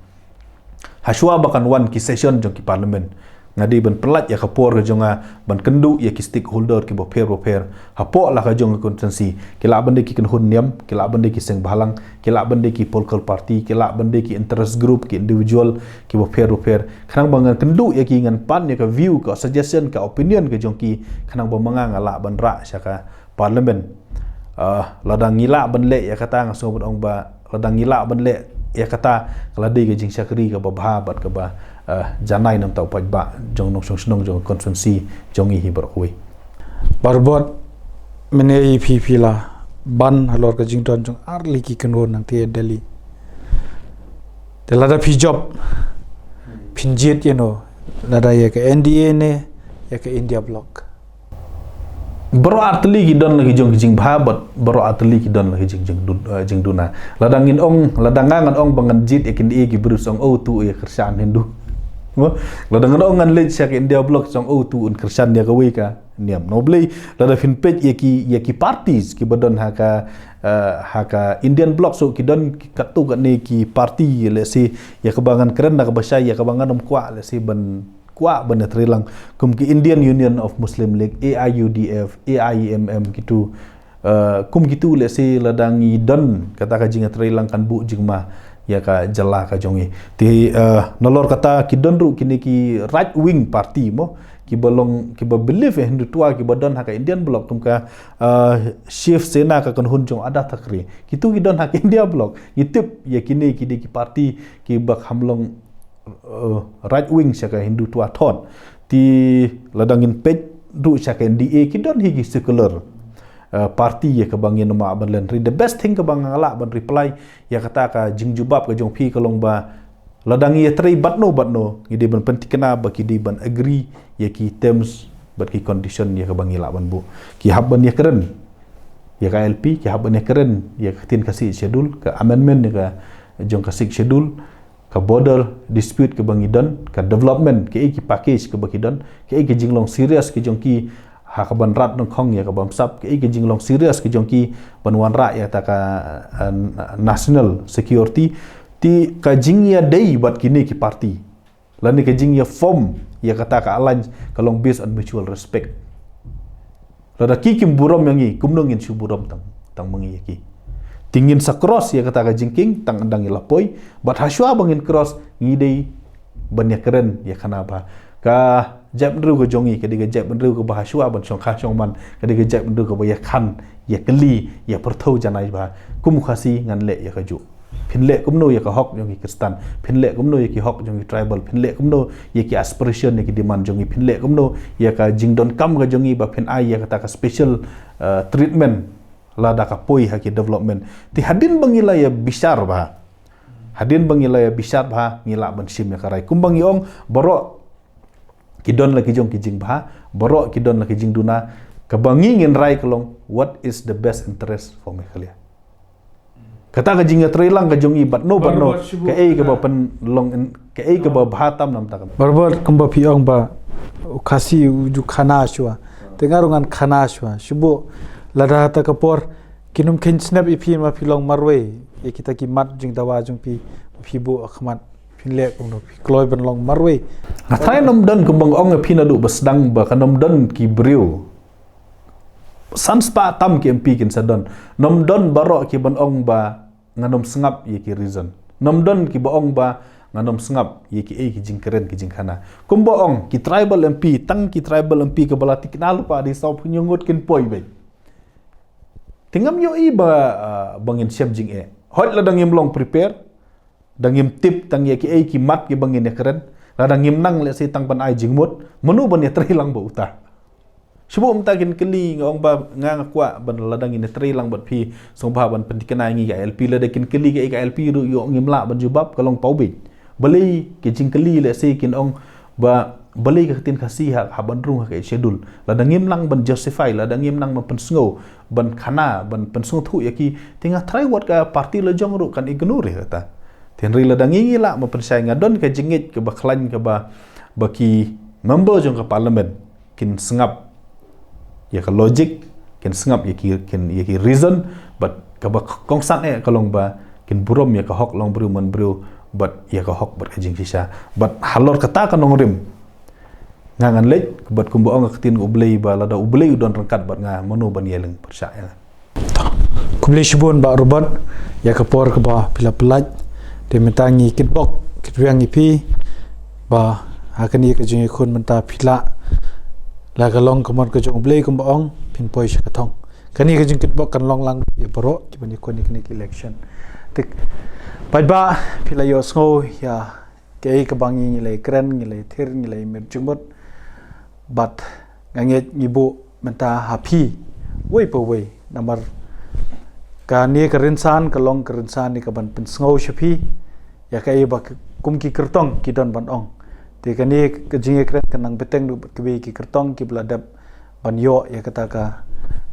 hashwa ba kan wan ki session jong ki parliament, nga dei ban pyllait ïa ka por ka jong nga ban kynduh ïa ki stakeholder ki bapher bapher hapoh la ka jong ka constituency. Ki lah ban dei ki kynhun niam, ki lah ban dei ki seng bhalang, ki lah ban dei ki political party, ki lah ban dei ki interest group, ki individual ki bapher bapher, khnang ba ngan kynduh ïa ki, ngan pan ïa ka view, ka suggestion, ka opinion ka jong ki, khnang ba ma nga nga lah ban rah sha ka parliament. Ah, lada ngi lah ban leh ïa kata, nga sngew ban ong ba lada ngi lah ban leh ïa kata, ka la dei ka jingshakri ka ba bha bad ka ba, ah, janai namar u paidbah jong nongshong shnong jong constituency jong ngi hi baroh kawei. Barbot, mynne ïa phi phi la ban halor ka jingdon jong ar tylli ki kynhun nangta Delhi. Te lada phi jop, phin jied ïa no, lada ïa ka N D A ne ïa ka India Bloc? Baroh ar tylli ki don la ki jong ki jingbha bad baroh ar tylli ki don la ki jing, jing dun-, eh, jingduna. Lada ngin ong, lada nga ngan ong ba ngan jied ïa ka N D A, ki briew sa ong, oh, tu ïa Khristan Hindu. Mo? Lada ngan ong ngan leit sha ka India Bloc, sa ong, oh, tu un Khristan ïa kawei ka niam. No, balei? Lada phin peit ïa ki, ïa ki parties ki ba don ha ka, eh, ha ka Indian Bloc, so ki don ki katto katne ki party, lehse ïa ka ba ngan kren da ka ba shai, ïa ka ba ngan ym kwah lehse ban kwah ban ïatrei lang, kum ki Indian Union of Muslim League, A I U D F, A I M M, kitu. Eh, kum kitu lehse lada ngi don kata ka jingïatrei lang kan buh jingma ïa ka jylla ka jong ngi. Te, eh, nalor kata ki don ruh kine ki right wing party mo, ki ba long, ki ba believe ïa Hindutva, ki ba don ha ka Indian Bloc, kum ka, eh, Shiv Sena, ka kynhun jong Uddhav Thackeray. Kitu ki don ha ka India Bloc. Ngi tip ïa kine ki dei ki party ki ba kham long, eh, right wing sha ka Hindutva thought. Te lada ngin peit ruh sha ka N D A, ki don hi ki secular, eh, party ïa ka ba ngin ym lah ban len ri. The best thing ka ba nga lah ban reply ïa kata ka jingjubab ka jong phi ka long ba lada ngi ïatrei bad no bad no, ngi dei ban pynthikna ba ki dei ban agree ïa ki terms bad ki condition ïa ka ba ngi lah ban buh. Ki hap ban ïakren ïa ka I L P, ki hap ban ïakren ïa ka thirteen ka Sixth Schedule, ka amendment ïa ka jong ka Sixth Schedule, ka border dispute ka ba ngi don, ka development, kaei ki package ka ba ki don, kaei ki jinglong serious ki jong ki ha ka ban rat nyngkong ïa ka bamsap, kaei ki jinglong serious ki jong ki ban wanrah ïa ta ka, eh, national security. Te ka jingïadei bad kine ki party, lane ka jingïaform ïa kata ka alliance, ka long based on mutual respect. Lada ki kim burom ïa ngi, kumno ngin shu burom tang, tang ma ngi ïa ki? Te ngin sa cross ïa kata ka jingkieng tang hadang ïa la poi, bad hashwa ba ngin cross, ngi dei ban ïakren ïa khana bha. Ka jaitbynriew ka jong ngi ka dei ka jaitbynriew ka ba hashwa ban shongkha shongman, ka dei ka jaitbynriew ka ba ïakhan, ïakylli, ïapyrthew janai bha. Kum u Khasi ngan leh ïa kajuh. Phin leh kumno ïa ka hok jong ki Khristan? Phin leh kumno ïa ki hok jong ki tribal? Phin leh kumno ïa ki aspiration, ïa ki demand jong ngi? Phin leh kumno ïa ka jingdonkam ka jong ngi ba phin ai ïa kata ka special, eh, treatment lada ka poi ha ki development? Te hadien ba ngi la ïa bishar bha, hadien ba ngi la ïa bishar bha, ngi lah ban shim ïa ka rai. Kumba ngi ong, baroh ki don la ki jong ki jingbha, baroh ki don la ki jingduna. Ka ba ngi ngin rai ka long, what is the best interest for Meghalaya? Kata ka jingïatreilang ka jong ngi bad no bad no, kaei ka ba pynlong, kaei ka ba bha tam namar kata. Barbot, kumba phi ong ba u Khasi u ju khana shuwa, te nga ruh ngan khana shuwa. Shu buh, lada ha ta ka por kin ym kheiñ snep ïa phi ma phi long marwei ïa kita ki mat jingdawa jong phi, phi buh ha khmat, phin leh kumno? Phi kloi ban long marwei? Nga tharai ym don, kumba nga ong ïa phi naduh ba sdang ba kan ym don ki briew. San spah tam ki M P kin sa don. Ym don baroh ki ban ong ba ngan ym sngap ïa ki reason. Ym don ki ba ong ba ngan ym sngap ïa kiei ki jingkren ki jingkhana. Kumba ong, ki tribal M P, tang ki tribal M P ka ba la thikna lypa, dei saw phew hynñiew ngut kin poi beit. Te ngam ïohi ba, ah, ba ngin shem jingeh. Hooid, lada ngim long prepare, da ngim tip tang ïa kiei ki mat ki ba ngin ïakren, lada ngim nang lehse tang ban ai jingmut, mano ban ïatreilang bad uta? Shuh mynta kin kylli, nga ong ba nga nga kwah ban lada ngin ïatrei lang bad phi, sngewbha ban pynthikna ïa ngi ka I L P. Lada kin kylli ka, ka I L P ruh ïoh ngim lah ban jubab, ka long paw beit. Balei ki jingkylli lehse kin ong ba balei ka ktien Khasi ha, ha ban rung ha ka Eighth Schedule. Lada ngim nang ban justify, lada ngim nang ban pynsngew, ban khana, ban pynsngewthuh ïa ki, te nga tharai wat ka party la jong ruh kan ignore ïa kata. Te hynrei lada ngi ngi lah ban pynshai, nga don ka jingngeit kaba khlaiñ kaba, ba ki member jong ka parliament kin sngap ïa ka logic, kin sngap ïa ki, kin ïa ki reason, bad kaba kongsan eh ka long ba kin burom ïa ka hok long briew man briew, bad ïa ka hok bad ka jingshisha. Bad halor kata ka nongrim, nga ngan leit, bad kumba ong ka ktien U Blei ba lada U Blei u don ryngkat bad nga, mano ban ïaleng pyrshah ïa nga. Khublei shibun Bah Robert, ïa ka por kaba phi la pynlait. Te mynta ngi kitbok, kitwiang ïa phi, ba ha kane ka jingïakhun mynta phi lah, la ka long ka mon ka jong U Blei kumba ong, phin poi sha ka thong. Kane ka jingkitbok kan long lang ïa baroh kiban ïakhun ïa kane ka election. Te paidbah, phi la ïohsngew ïa kaei kaba ngi ngi la ïakren, ngi la ïathir, ngi la ïamir jingmut. Bad nga ngeit ngi buh mynta ha phi, wei pa wei. Namar kane ka rynsan ka long ka rynsan ïa kaban pynsngew sha phi ïa kaei ba k-, kum ki kyrtong ki don ban ong. Te kane ka jingïakren kan nang bteng ruh bad kiwei ki kyrtong kiba la dep ban ïoh ïa kata ka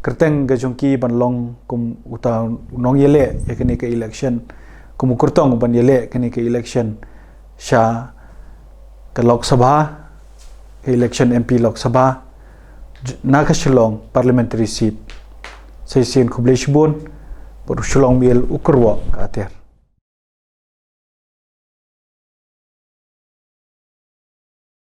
kyrteng ka jong ki ban long kum uta u nongïaleh ïa kane ka election, kum u kyrtong ban ïaleh kane ka election sha ka Lok Sabha, ka election M P Lok Sabha, j-, na ka Shillong parliamentary seat. Sa shisien khublei shibun, bad u Shillong Mail u kyrwoh ka atiar.